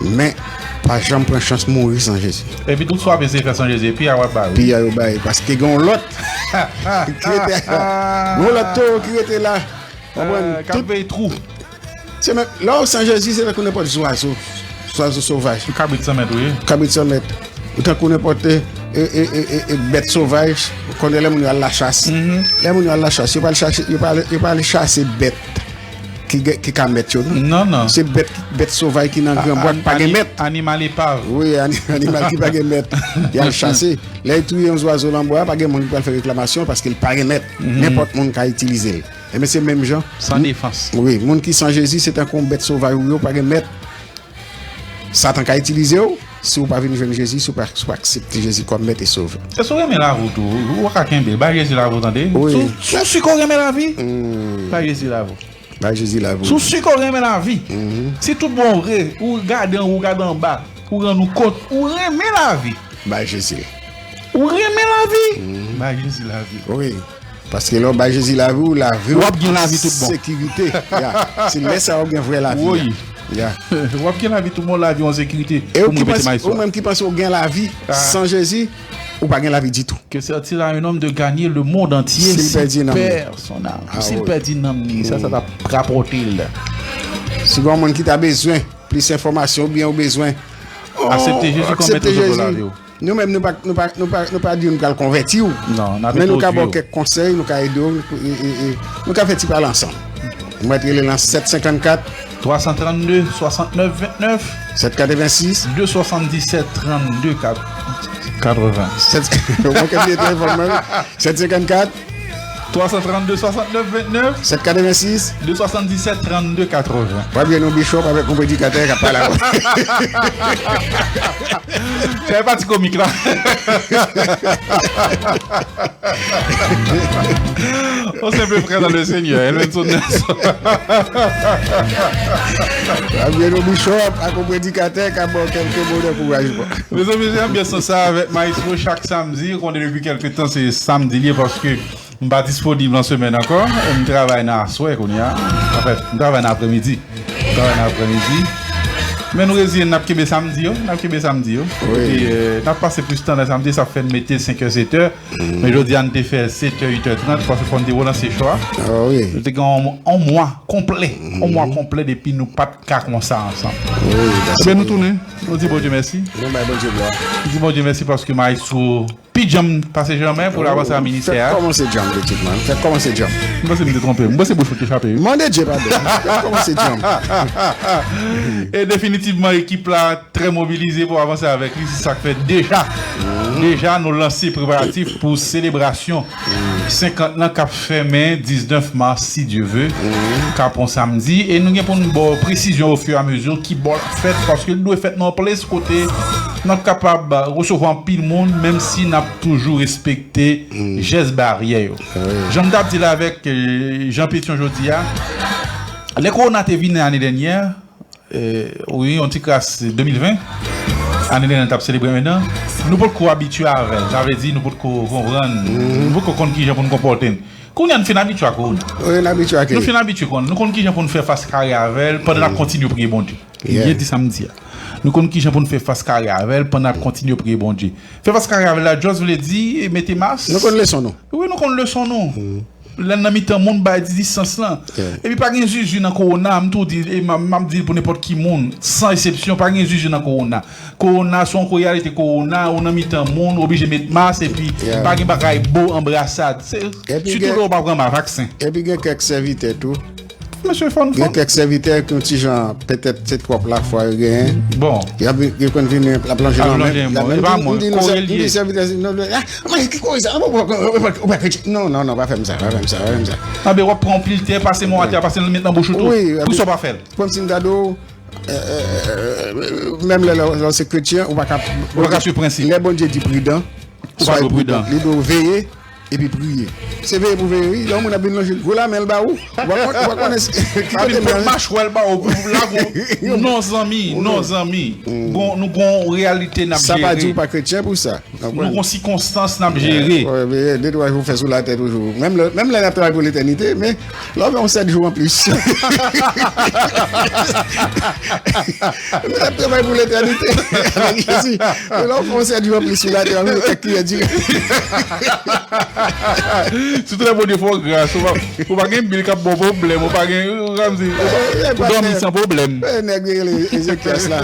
Men, pa janm pran chans mouri san Jezi. Epi tout sa w ap eseye fè san Jezi, epi a w ap ba yo. Epi a yo ba yo. Paske gen yon lòt ki rete, gen yon lòt towo ki rete la. Konprann? K ap veye twou. Se menm, lè w san Jezi, se tankou nenpòt zwazo. Zwazo sovaj. Yon kabrit san mèt, wi. Kabrit san mèt. Ou tankou nenpòt, e, e, e, e, e, bèt sovaj. Ou konnen lè moun yo al lachas. Lè moun yo al lachas, yo pa al chache, yo pa al, yo pa al chase bèt ki, gen- ki ka mèt yo, non. Non, non. Se bèt, bèt sovaj ki nan gran bwa ki pa gen mèt. Animal epav. Wi, ani- animal ki pa gen mèt. Y al chase. Lè y touye yon zwazo nan bwa, pa gen moun ki pral fè reklamasyon paske l pa gen mèt. Nenpòt moun ka itilize l. Ebyen, se menm jan. San defans. Wi, moun ki san Jezi, se tankou yon bèt sovaj ou yo, pa gen mèt. Satan ka itilize w si w pa vin jwenn Jezi, si w pa, si w pa aksepte Jezi kòm mèt e sovè. E si w renmen lavi w tou, ou pa ka kenbe l. Bay Jezi lavi w, tande. Wi. Si w, si w si ke w renmen lavi, bay Jezi lavi w. Bay Jezi lavi Si w w. si ke w renmen lavi, si tout bon vre, ou gade anwo, ou gade anba, ou rann ou kont, ou renmen lavi. Bay Jezi l. Ou renmen lavi, bay Jezi lavi. Wi. Paske lè w bay Jezi lavi w, lavi w W ap gen lavi tout bon. Sekirite. Ya. Se lè sa w gen vrè lavi. Woy. Ya. W ap gen lavi tout bon, lavi an sekirite. E ou Pou m ki repete panse, Maestro. Ou menm ki panse w gen lavi san Jezi, ou pa gen lavi ditou. Que sert-il à un homme de gagner le monde entier S'il s'il perd son âme. Perd son âme? Ah, S'il wi. Perd nanm li, sa, sa t ap rapòte l. Si gen yon moun ki ta bezwen plis enfòmasyon oubyen ou bezwen Aksepte Jezi kòm mèt aksepte e sovè Jezi. Lavi w. Nou menm nou pa nou pa nou pa nou pa di nou pral konvèti w. Non, n ap Men nou ka ba w entwodui w. Kèk konsèy, nou ka ede w, nou, e, e, e, nou ka fè ti pale ansanm. Mwen te rele nan sèt senkannkat Twa san trannde, swasantnèf ventnèf, sèt katrevensis de swasanndisèt trannde katreven. Sèt, mwen kèm lete telefòn mwen. Sèt senkannkat Twa san trannde, swasantnèf ventnèf, sèt katrevensis de swasanndisèt trannde katreven. W ap jwenn yon bishop avèk yon predikatè k ap pale avè w. Fè pati komik la. On simple frère dans le Seigneur, Elvenson Nelson. W ap jwenn yon bishop ak yon predikatè k ap ba w kèlke mo de ankourajman. Mezanmi, se anbyans sa avèk Maestro chak samdi. Ou konnen depi kèlke tan se samdi li ye paske m pa disponib nan semèn ankò. M travay nan aswè kounye a. Anfèt, m travay nan aprèmidi. M travay nan aprèmidi. Men nou reziyen n, n ap kenbe samdi yo. N ap kenbe samdi yo. Wi. Epi, euh, n ap pase plis tan nan samdi, sa fè n mete senk è, sèt è. Men jodi a, n te fè sèt è, uit è trant, paske fò n te relanse cho a. Ah wi. Nou te gen yon, yon mwa konplè. Yon mwa konplè depi nou pa t ka konsa ansanm. Wi, Ebyen, nou tounen. Nou di Bondye mèsi. Nou bay Bondye glwa. Nou di Bondye mèsi paske Maestro pi djanm pase janmen pou l avanse nan ministè a. Fè kòmanse djanm, pitit mwen. Fè kòmanse djanm. M panse m te twonpe. M panse bouch mwen te chape. Mande Dye padon. Fè kòmanse djanm. E definitivman, ekip la trè mobilize pou avanse avèk li. Se sa k fè deja, deja nou lanse preparatif pou selebrasyon senkant lan k ap fèmen diznèf mas, si Dye ve, k ap yon samdi. E nou gen pou n ba w presizyon ofiramezu ki bò l ap fèt, paske l dwe fèt nan yon ples kote n ap kapab resevwa anpil moun, menm si n ap toujou respekte jès baryè yo. Jan m t ap di l avèk, euh, Jean Pétion jodi a, lè kowona te vini ane dènyè, euh, wi, yon ti kras de mil ven, ane dènyè n t ap selebre mentnan, nou potko abitye avè l. Sa vle di nou potko konprann, nou potko konn kijan pou n konpòte n. Kounye a n fin abitye ak kowona. Wi, n abitye ak Nou fin abitye konn, nou konn kijan pou n fè fas kare avè l pandan n ap kontinye priye Bondye. M byen di sa m di a. Nou konn kijan pou n fè fas kare avè l pandan n ap kontinye priye Bondye. Fè fas kare avè l la, just vle di, e, mete mas. Nou konn leson nou. Wi, nou konn leson nou. Lè n nan mitan moun, bay distans lan. Epi pa gen zuzu nan kowona, m tou di, e m, m ap di l pou nenpòt ki moun, san eksepsyon, pa gen zuzu nan kowona. Kowona, se yon reyalite kowona, ou nan mitan moun, ou oblije met mas, epi pa gen bagay bo anbrasad. Se, sitou lè ou pa pran vaksen. Epi gen kèk sèvitè tou, Mesye, fò n, fò n. Gen kèk sèvitè ki yon ti jan, petèt, se twòp lafwa yo genyen. Bon. Y ap, yo konn vini, y ap lonje lanmen. Ap lonje men. E pa mwen, m di, non, kore l ye. M di sèvitè, non, non, ah, men ki kore sa? Ou pa, ou pa, ou pa kretyen. Non, non, non, pa fè m sa, pa fè m sa, pa fè m sa. Anben, w ap pran yon pil tè, pase men w atè, pase l met nan bouch ou tou. Wi, poukisa w pa fè l? Kòmsi m ta di w, euh, euh, euh, menm lè, lè, lè w se kretyen, ou pa ka, ou pa ka swiv prensip. Lè Bondye di pridan, ou pa dwe pridan. Li di w veye, epi priye. Se veye pou veye, wi. Lè yon moun ap vin lonje gwo lamen l ba ou, ou pa konn, ou pa konnen ki kote men l. Machwè l ba ou, pou lago. Non, zanmi, non, zanmi. Gon, nou gon reyalite n ap jere. Sa pa di ou pa kretyen pou sa. Nou gon sikonstans n ap jere. Wi, wi, de twa jou fè sou latè toujou. Menm lè, menm lè n ap travay pou letènite, men lè w fè yon sèt jou anplis. N ap travay pou letènite avèk Jezi. Men lè w fè yon sèt jou anplis sou latè, w ap jwenn kèk kiyè dirèk. Sitou lè Bondye fè w gras, ou pa, ou pa gen bil k ap ba w pwoblèm, ou pa gen, ou pa, ou dòmi san pwoblèm. E, nèg rele Ezekyas la.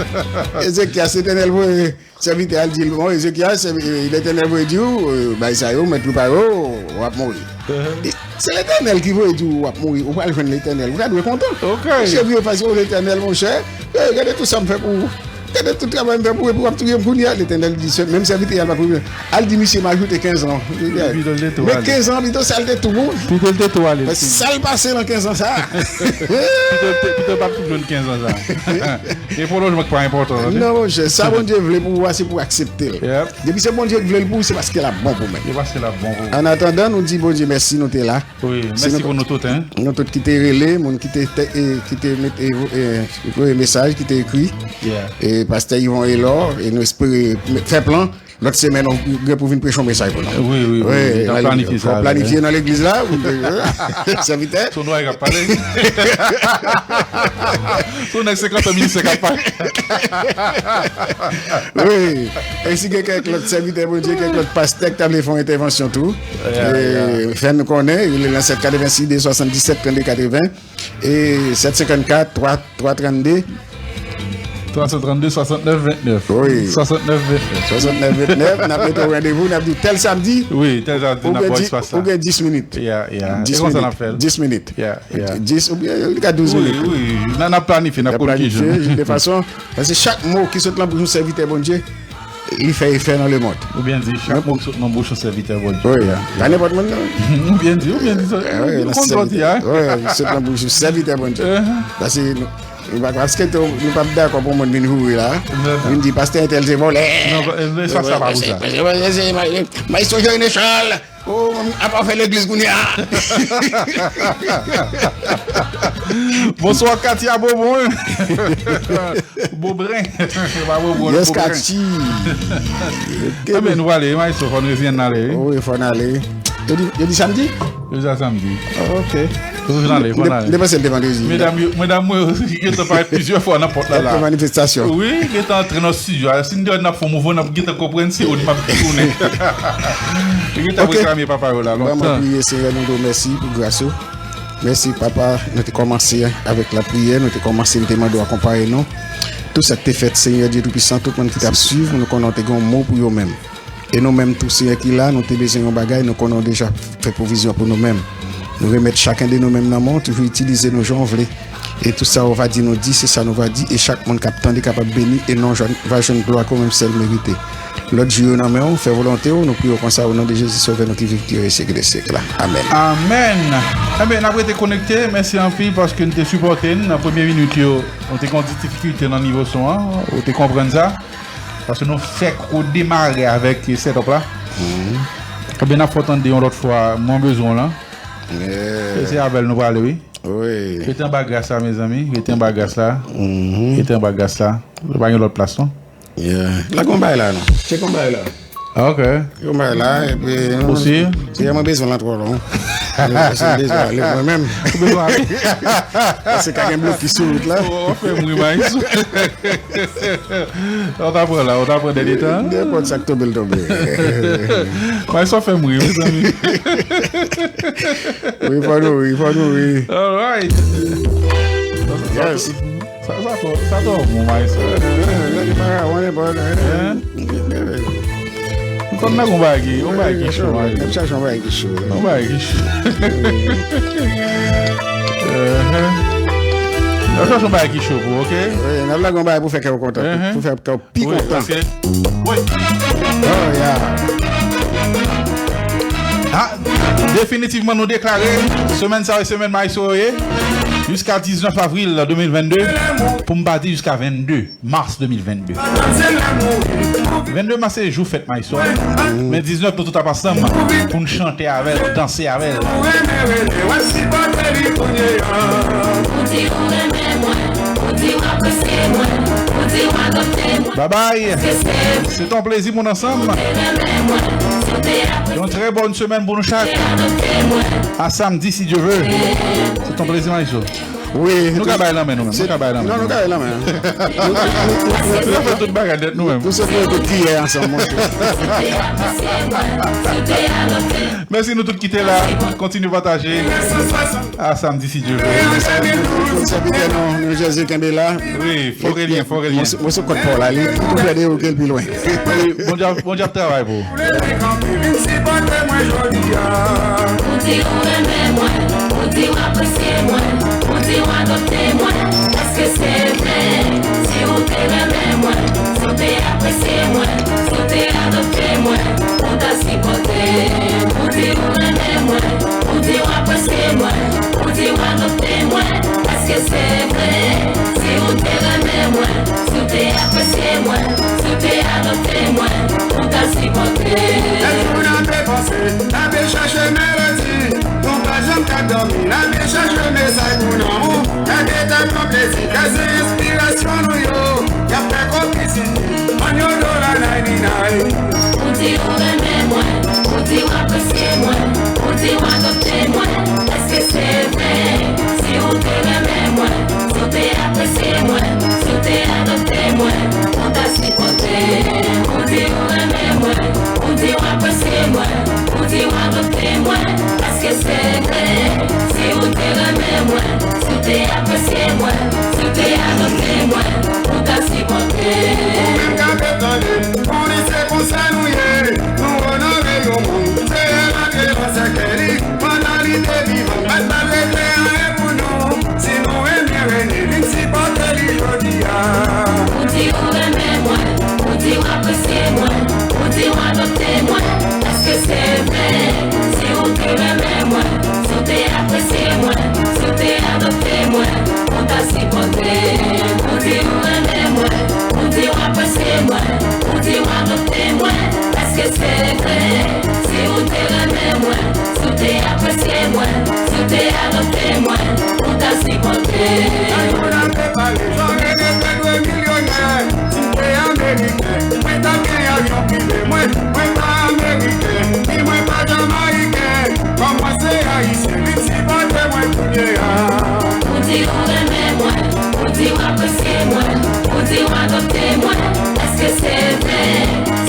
Ezekyas, Letènèl voye sèvitè a, l di l, bon, Ezekyas, e, Letènèl voye di w, e, bagay sa yo, mèt prepare w, w ap mouri. E, se Letènèl ki voye di w w ap mouri, ou pral jwenn Letènèl, ou ta dwe kontan. Misye vire fas, o Letènèl, monchè, e, gade tout sa m fè pou ou. Gade tout travay m fè pou ou, epi w ap touye m kounye a. Letènèl di, se menm sèvitè a l pa touye. Al di misye m ajoute kenz an. Men kenz an, pito sa l te tou mouri. Pito l te tou ale. Men sa l pase nan kenz an sa. Pito l te, pito l pa t tou jwenn kenz an sa. E pwolonjman ki pa enpòtan, tande. Non, monchè, sa Bondye vle pou ou a, se pou w aksepte l. Depi se Bondye ki vle l pou ou, se paske l ap bon pou mwen. Se paske l ap bon pou ou. Annatandan, nou di Bondye mèsi, nou te la. Wi, mèsi pou nou tout, en. Nou tout ki te rele, moun ki te, te, e, ki te met, e, e, voye mesaj, ki te ekri. E pastè Yvon Elor, e nou espere fè plan. Lòt semèn, ou gen pou vin preche yon mesaj pou nou. Wi, wi, wi. Wi, nou planifye sa. Fò planifye nan legliz la. Sèvitè. Se yon nwa k ap pale. Se yon nèg senkant an minisè k ap pale. Wi. E si gen kèk lòt sèvitè Bondye, kèk lòt pastè ki ta vle fè yon entèvansyon tou, e, fè nou konnen, rele nan sèt katrevensis de swasanndisèt trannde katreven. E sèt senkannkat, twa, twa trannde. Twa san trannde, swasantnèf ventnèf. Wi. Swasantnèf ventnèf. Swasantnèf ventnèf, n ap mete w randevou, n ap di w tèl samdi. Wi, tèl samdi, n ap pran espas la. Ou gen dis minit. Ya, ya. Dis minit. Dis minit. Ya, ya. Dis oubyen li ka douz minit. Wi, wi. N a, n ap planifye, n ap konn ki jou. N ap planifye, de fason, paske chak mo ki sot nan bouch yon sèvitè Bondye, li fè efè nan lemonn. Ou byen di, chak mo ki sot nan bouch yon sèvitè Bondye. Wi, pa nenpòt moun, non. Ou byen di, ou byen di sa. Ou konn sa w di a. Wi, sot nan bouch yon sèvitè Bondye. Paske nou, nou pa, paske nou p ap dakò pou yon moun vin joure la. Vin di, pastè entèl se vòlè. Non, espas sa pa pou sa. Maestro Jerry Nechal. Oh, apa fè legliz kounye a? Bonswa, Katia Bobon. Bobren. Se pa Bobon, yes, Bobren. Kachi. Enben, nou prale, maestro, fò n reziyen n ale, wi. Wi, fò n ale. Yo di, yo di samdi? Yo di sa samdi. Ah, ok. Fò n ale, fò n ale. M te panse l te vandredi. Medam yo, medam mwen yo, gentan parèt plizyè fwa nan pòt la, la. Manifestasyon. Wi, gentan antre nan estidyo a. Si n te wè n ap fè yon mouvman, n ap gentan konprann se yo n ap tounen. Yo gentan reklame papa yo la lontan. Vrèman, priye, Senyè, nou di w mèsi pou gras ou. Mèsi, papa, nou te kòmanse avèk lapriyè, nou te kòmanse, nou te mande w akonpaye nou. Tout sa k te fèt, Senyè Dye Toupisan, tout moun ki t ap swiv, nou konnen w te gen yon mo pou yo menm. E nou menm tou, Senyè, ki la, nou te bezwen yon bagay, nou konnen w deja fè pwovizyon pou nou menm. Nou remèt chaken de nou menm nan men w, toujou itilize nou jan w vle. E tout sa w va di nou di, se sa nou va di, e chak moun k ap tande kapab beni, e non jwenn, va jwenn glwa ke w menm sèl merite. Lòt jou yo nan men w, fè volonte w, nou priye w konsa, o non de Jezi, Sovè nou ki viv, ki règne syèk dè syèk la. Amèn. Amèn. Enben, n ap rete konekte. Mèsi anpil paske n te sipòte n nan premye minit yo. Nou te gen yon ti difikilte nan nivo son an, ou te konprann sa. Paske nou fèk redemare avèk setup la. Enben, n ap fè w tande yon lòt fwa, mwen bezwen w lan. Se, se avè l nou prale, wi. Wi. Rete anba gras la, mezanmi. Rete anba gras la. Rete anba gras la. Nou pa gen lòt plas, non. Yeah. La gon bay la, non. Tchek yon bay la. Ah, ok. Yon bay la, epi, non. Ou si? Se mwen bezwen lan twò long. Mwen bezwen ale mwen menm. Ou bezwen ale? Paske ka gen blokis sou wout la. Ou, ou fè m ri, Maïs. Ou ta pran la, ou ta pran dènye tan. Nenpòt sa k tonbe, l tonbe. Maïs, ou fè m ri, mezanmi. Wi, fò nou ri, fò nou ri. All right. Yes. Sa, sa twò, sa twò bon, maestro. Gade para, wane bon. Hein? M konn nan yon bagay, yon bagay ki cho, maestro. N ap chache yon bagay ki cho. Yon bagay ki cho. N ap chache yon bagay ki cho pou ou, oke? Wi, n ap lage yon bagay pou fè kè w kontan, pou fè kè w pi kontan. Wi, paske, wi. Oh, yeah. Ah, definitivman, nou deklare, semèn sa yo, semèn Maestro yo ye, jiska diznèf avril de mil vennde, pou m pa di jiska vennde mas de mil vennde. Vennde mas se jou fèt Maestro. Men diznèf nou tout ap ansanm pou n chante avè l, danse avè l. Babay, se ton plezi pou n ansanm. Yon trè bòn semèn pou nou chak. A samdi, si Dye vle. Se ton plezi, Maestro. Wi, nou ka bay lanmen nou menm. Nou ka bay lanmen. Non, nou ka bay lanmen. Nou, nou, nou, nou, nou, nou fè tout bagay nèt nou menm. Nou se pou tout kiyè ansanm, monchè. Mèsi nou tout ki te la. Kontinye pataje. A samdi si Dye vle. Sèvitè nou, nou Jezi kenbe la. Wi, fò relyen, fò relyen. Mwen se, mwen se kòt pa w la, li tou prè de ou ke l pi lwen. Wi, Bondye ap, Bondye ap travay pou ou. Leve kanpe, vin sipòte mwen jodi a. Ou di ou renmen mwen, ou di w apresye mwen, ou di w adopte mwen. Èske se vre? Si ou te renmen mwen, si ou te apresye mwen, si ou te adopte mwen, ou ta sipòte m. Ou di ou renmen mwen, ou di w apresye mwen, ou di w adopte mwen. Èske se vre? Si ou te renmen mwen, si w te apresye mwen, si w te adopte mwen, ou ta sipòte m. Lè jou n ape panse, n ape chache melodi, nou pa janm ka dòmi, n ape chache mesaj pou lanmou, n ape tann yon plezi, kè se enspirasyon nou yo, y ap fè konplisite, manyo dola nayninay. Ou di ou renmen mwen, ou di w apresye mwen, ou di w adopte mwen, èske se vre? Si ou te renmen mwen, si w te apresye mwen, si w te adopte mwen, ou ta sipòte m. Ou di ou renmen mwen, ou di w apresye mwen, ou di w adopte mwen, èske se vre? Si ou te renmen mwen, si w te apresye mwen, si w te adopte mwen, ou ta sipòte m. Ou menm k ape tande m, konnen se konsa nou ye. Nou onore yon moun, se rèv ak revè sèkèy li. Pandan li te vivan, l pa t ap regle anyen pou nou. Si nou renmen Rene, vin sipòte li jodi a. Ou di ou renmen mwen, ou di w apresye mwen, ou di w adopte mwen. Èske se vre? Si ou te renmen mwen, si w te apresye mwen, si w te adopte mwen, ou ta sipòte m. Ou di ou renmen mwen, ou di w apresye mwen, ou di w adopte mwen. Èske se vre? Si ou te renmen mwen, si w te apresye mwen, si w te adopte mwen, ou ta sipòte m. Tankou n ape pale, Jean René te dwe milyonè. Si m te ameriken, mwen t ap gen avyon prive mwen. Mwen pa ameriken, ni mwen pa jamayiken. Kòm mwen se ayisyen, vin sipòte mwen kounye a. Ou di ou renmen mwen, ou di w apresye mwen, ou di w adopte mwen. Èske se vre?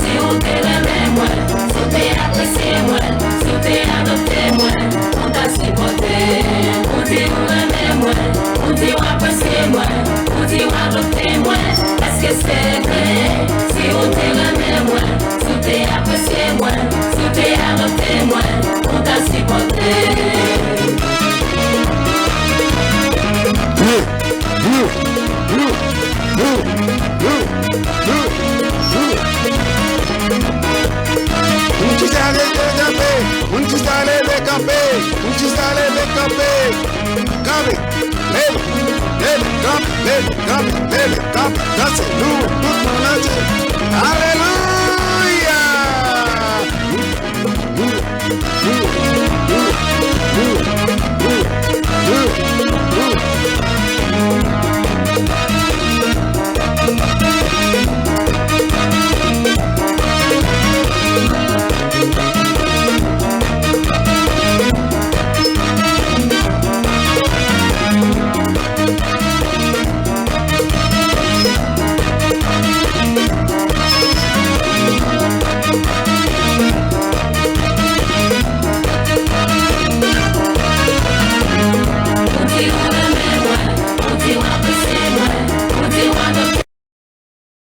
Si ou te renmen mwen, si w te apresye mwen, si w te adopte mwen, ou ta sipòte m. Ou di ou renmen mwen, ou di w apresye mwen, ou di w adopte mwen. Èske se vre? Si ou te renmen mwen, si w te apresye mwen, si w te adopte mwen, ou ta sipòte m. Moun ki sa leve kanpe, moun ki sa leve kanpe, moun ki sa leve kanpe. Kanpe, leve, leve, kanpe, leve, kanpe, leve, kanpe. Danse, nou, tout moun danse. Alelouya!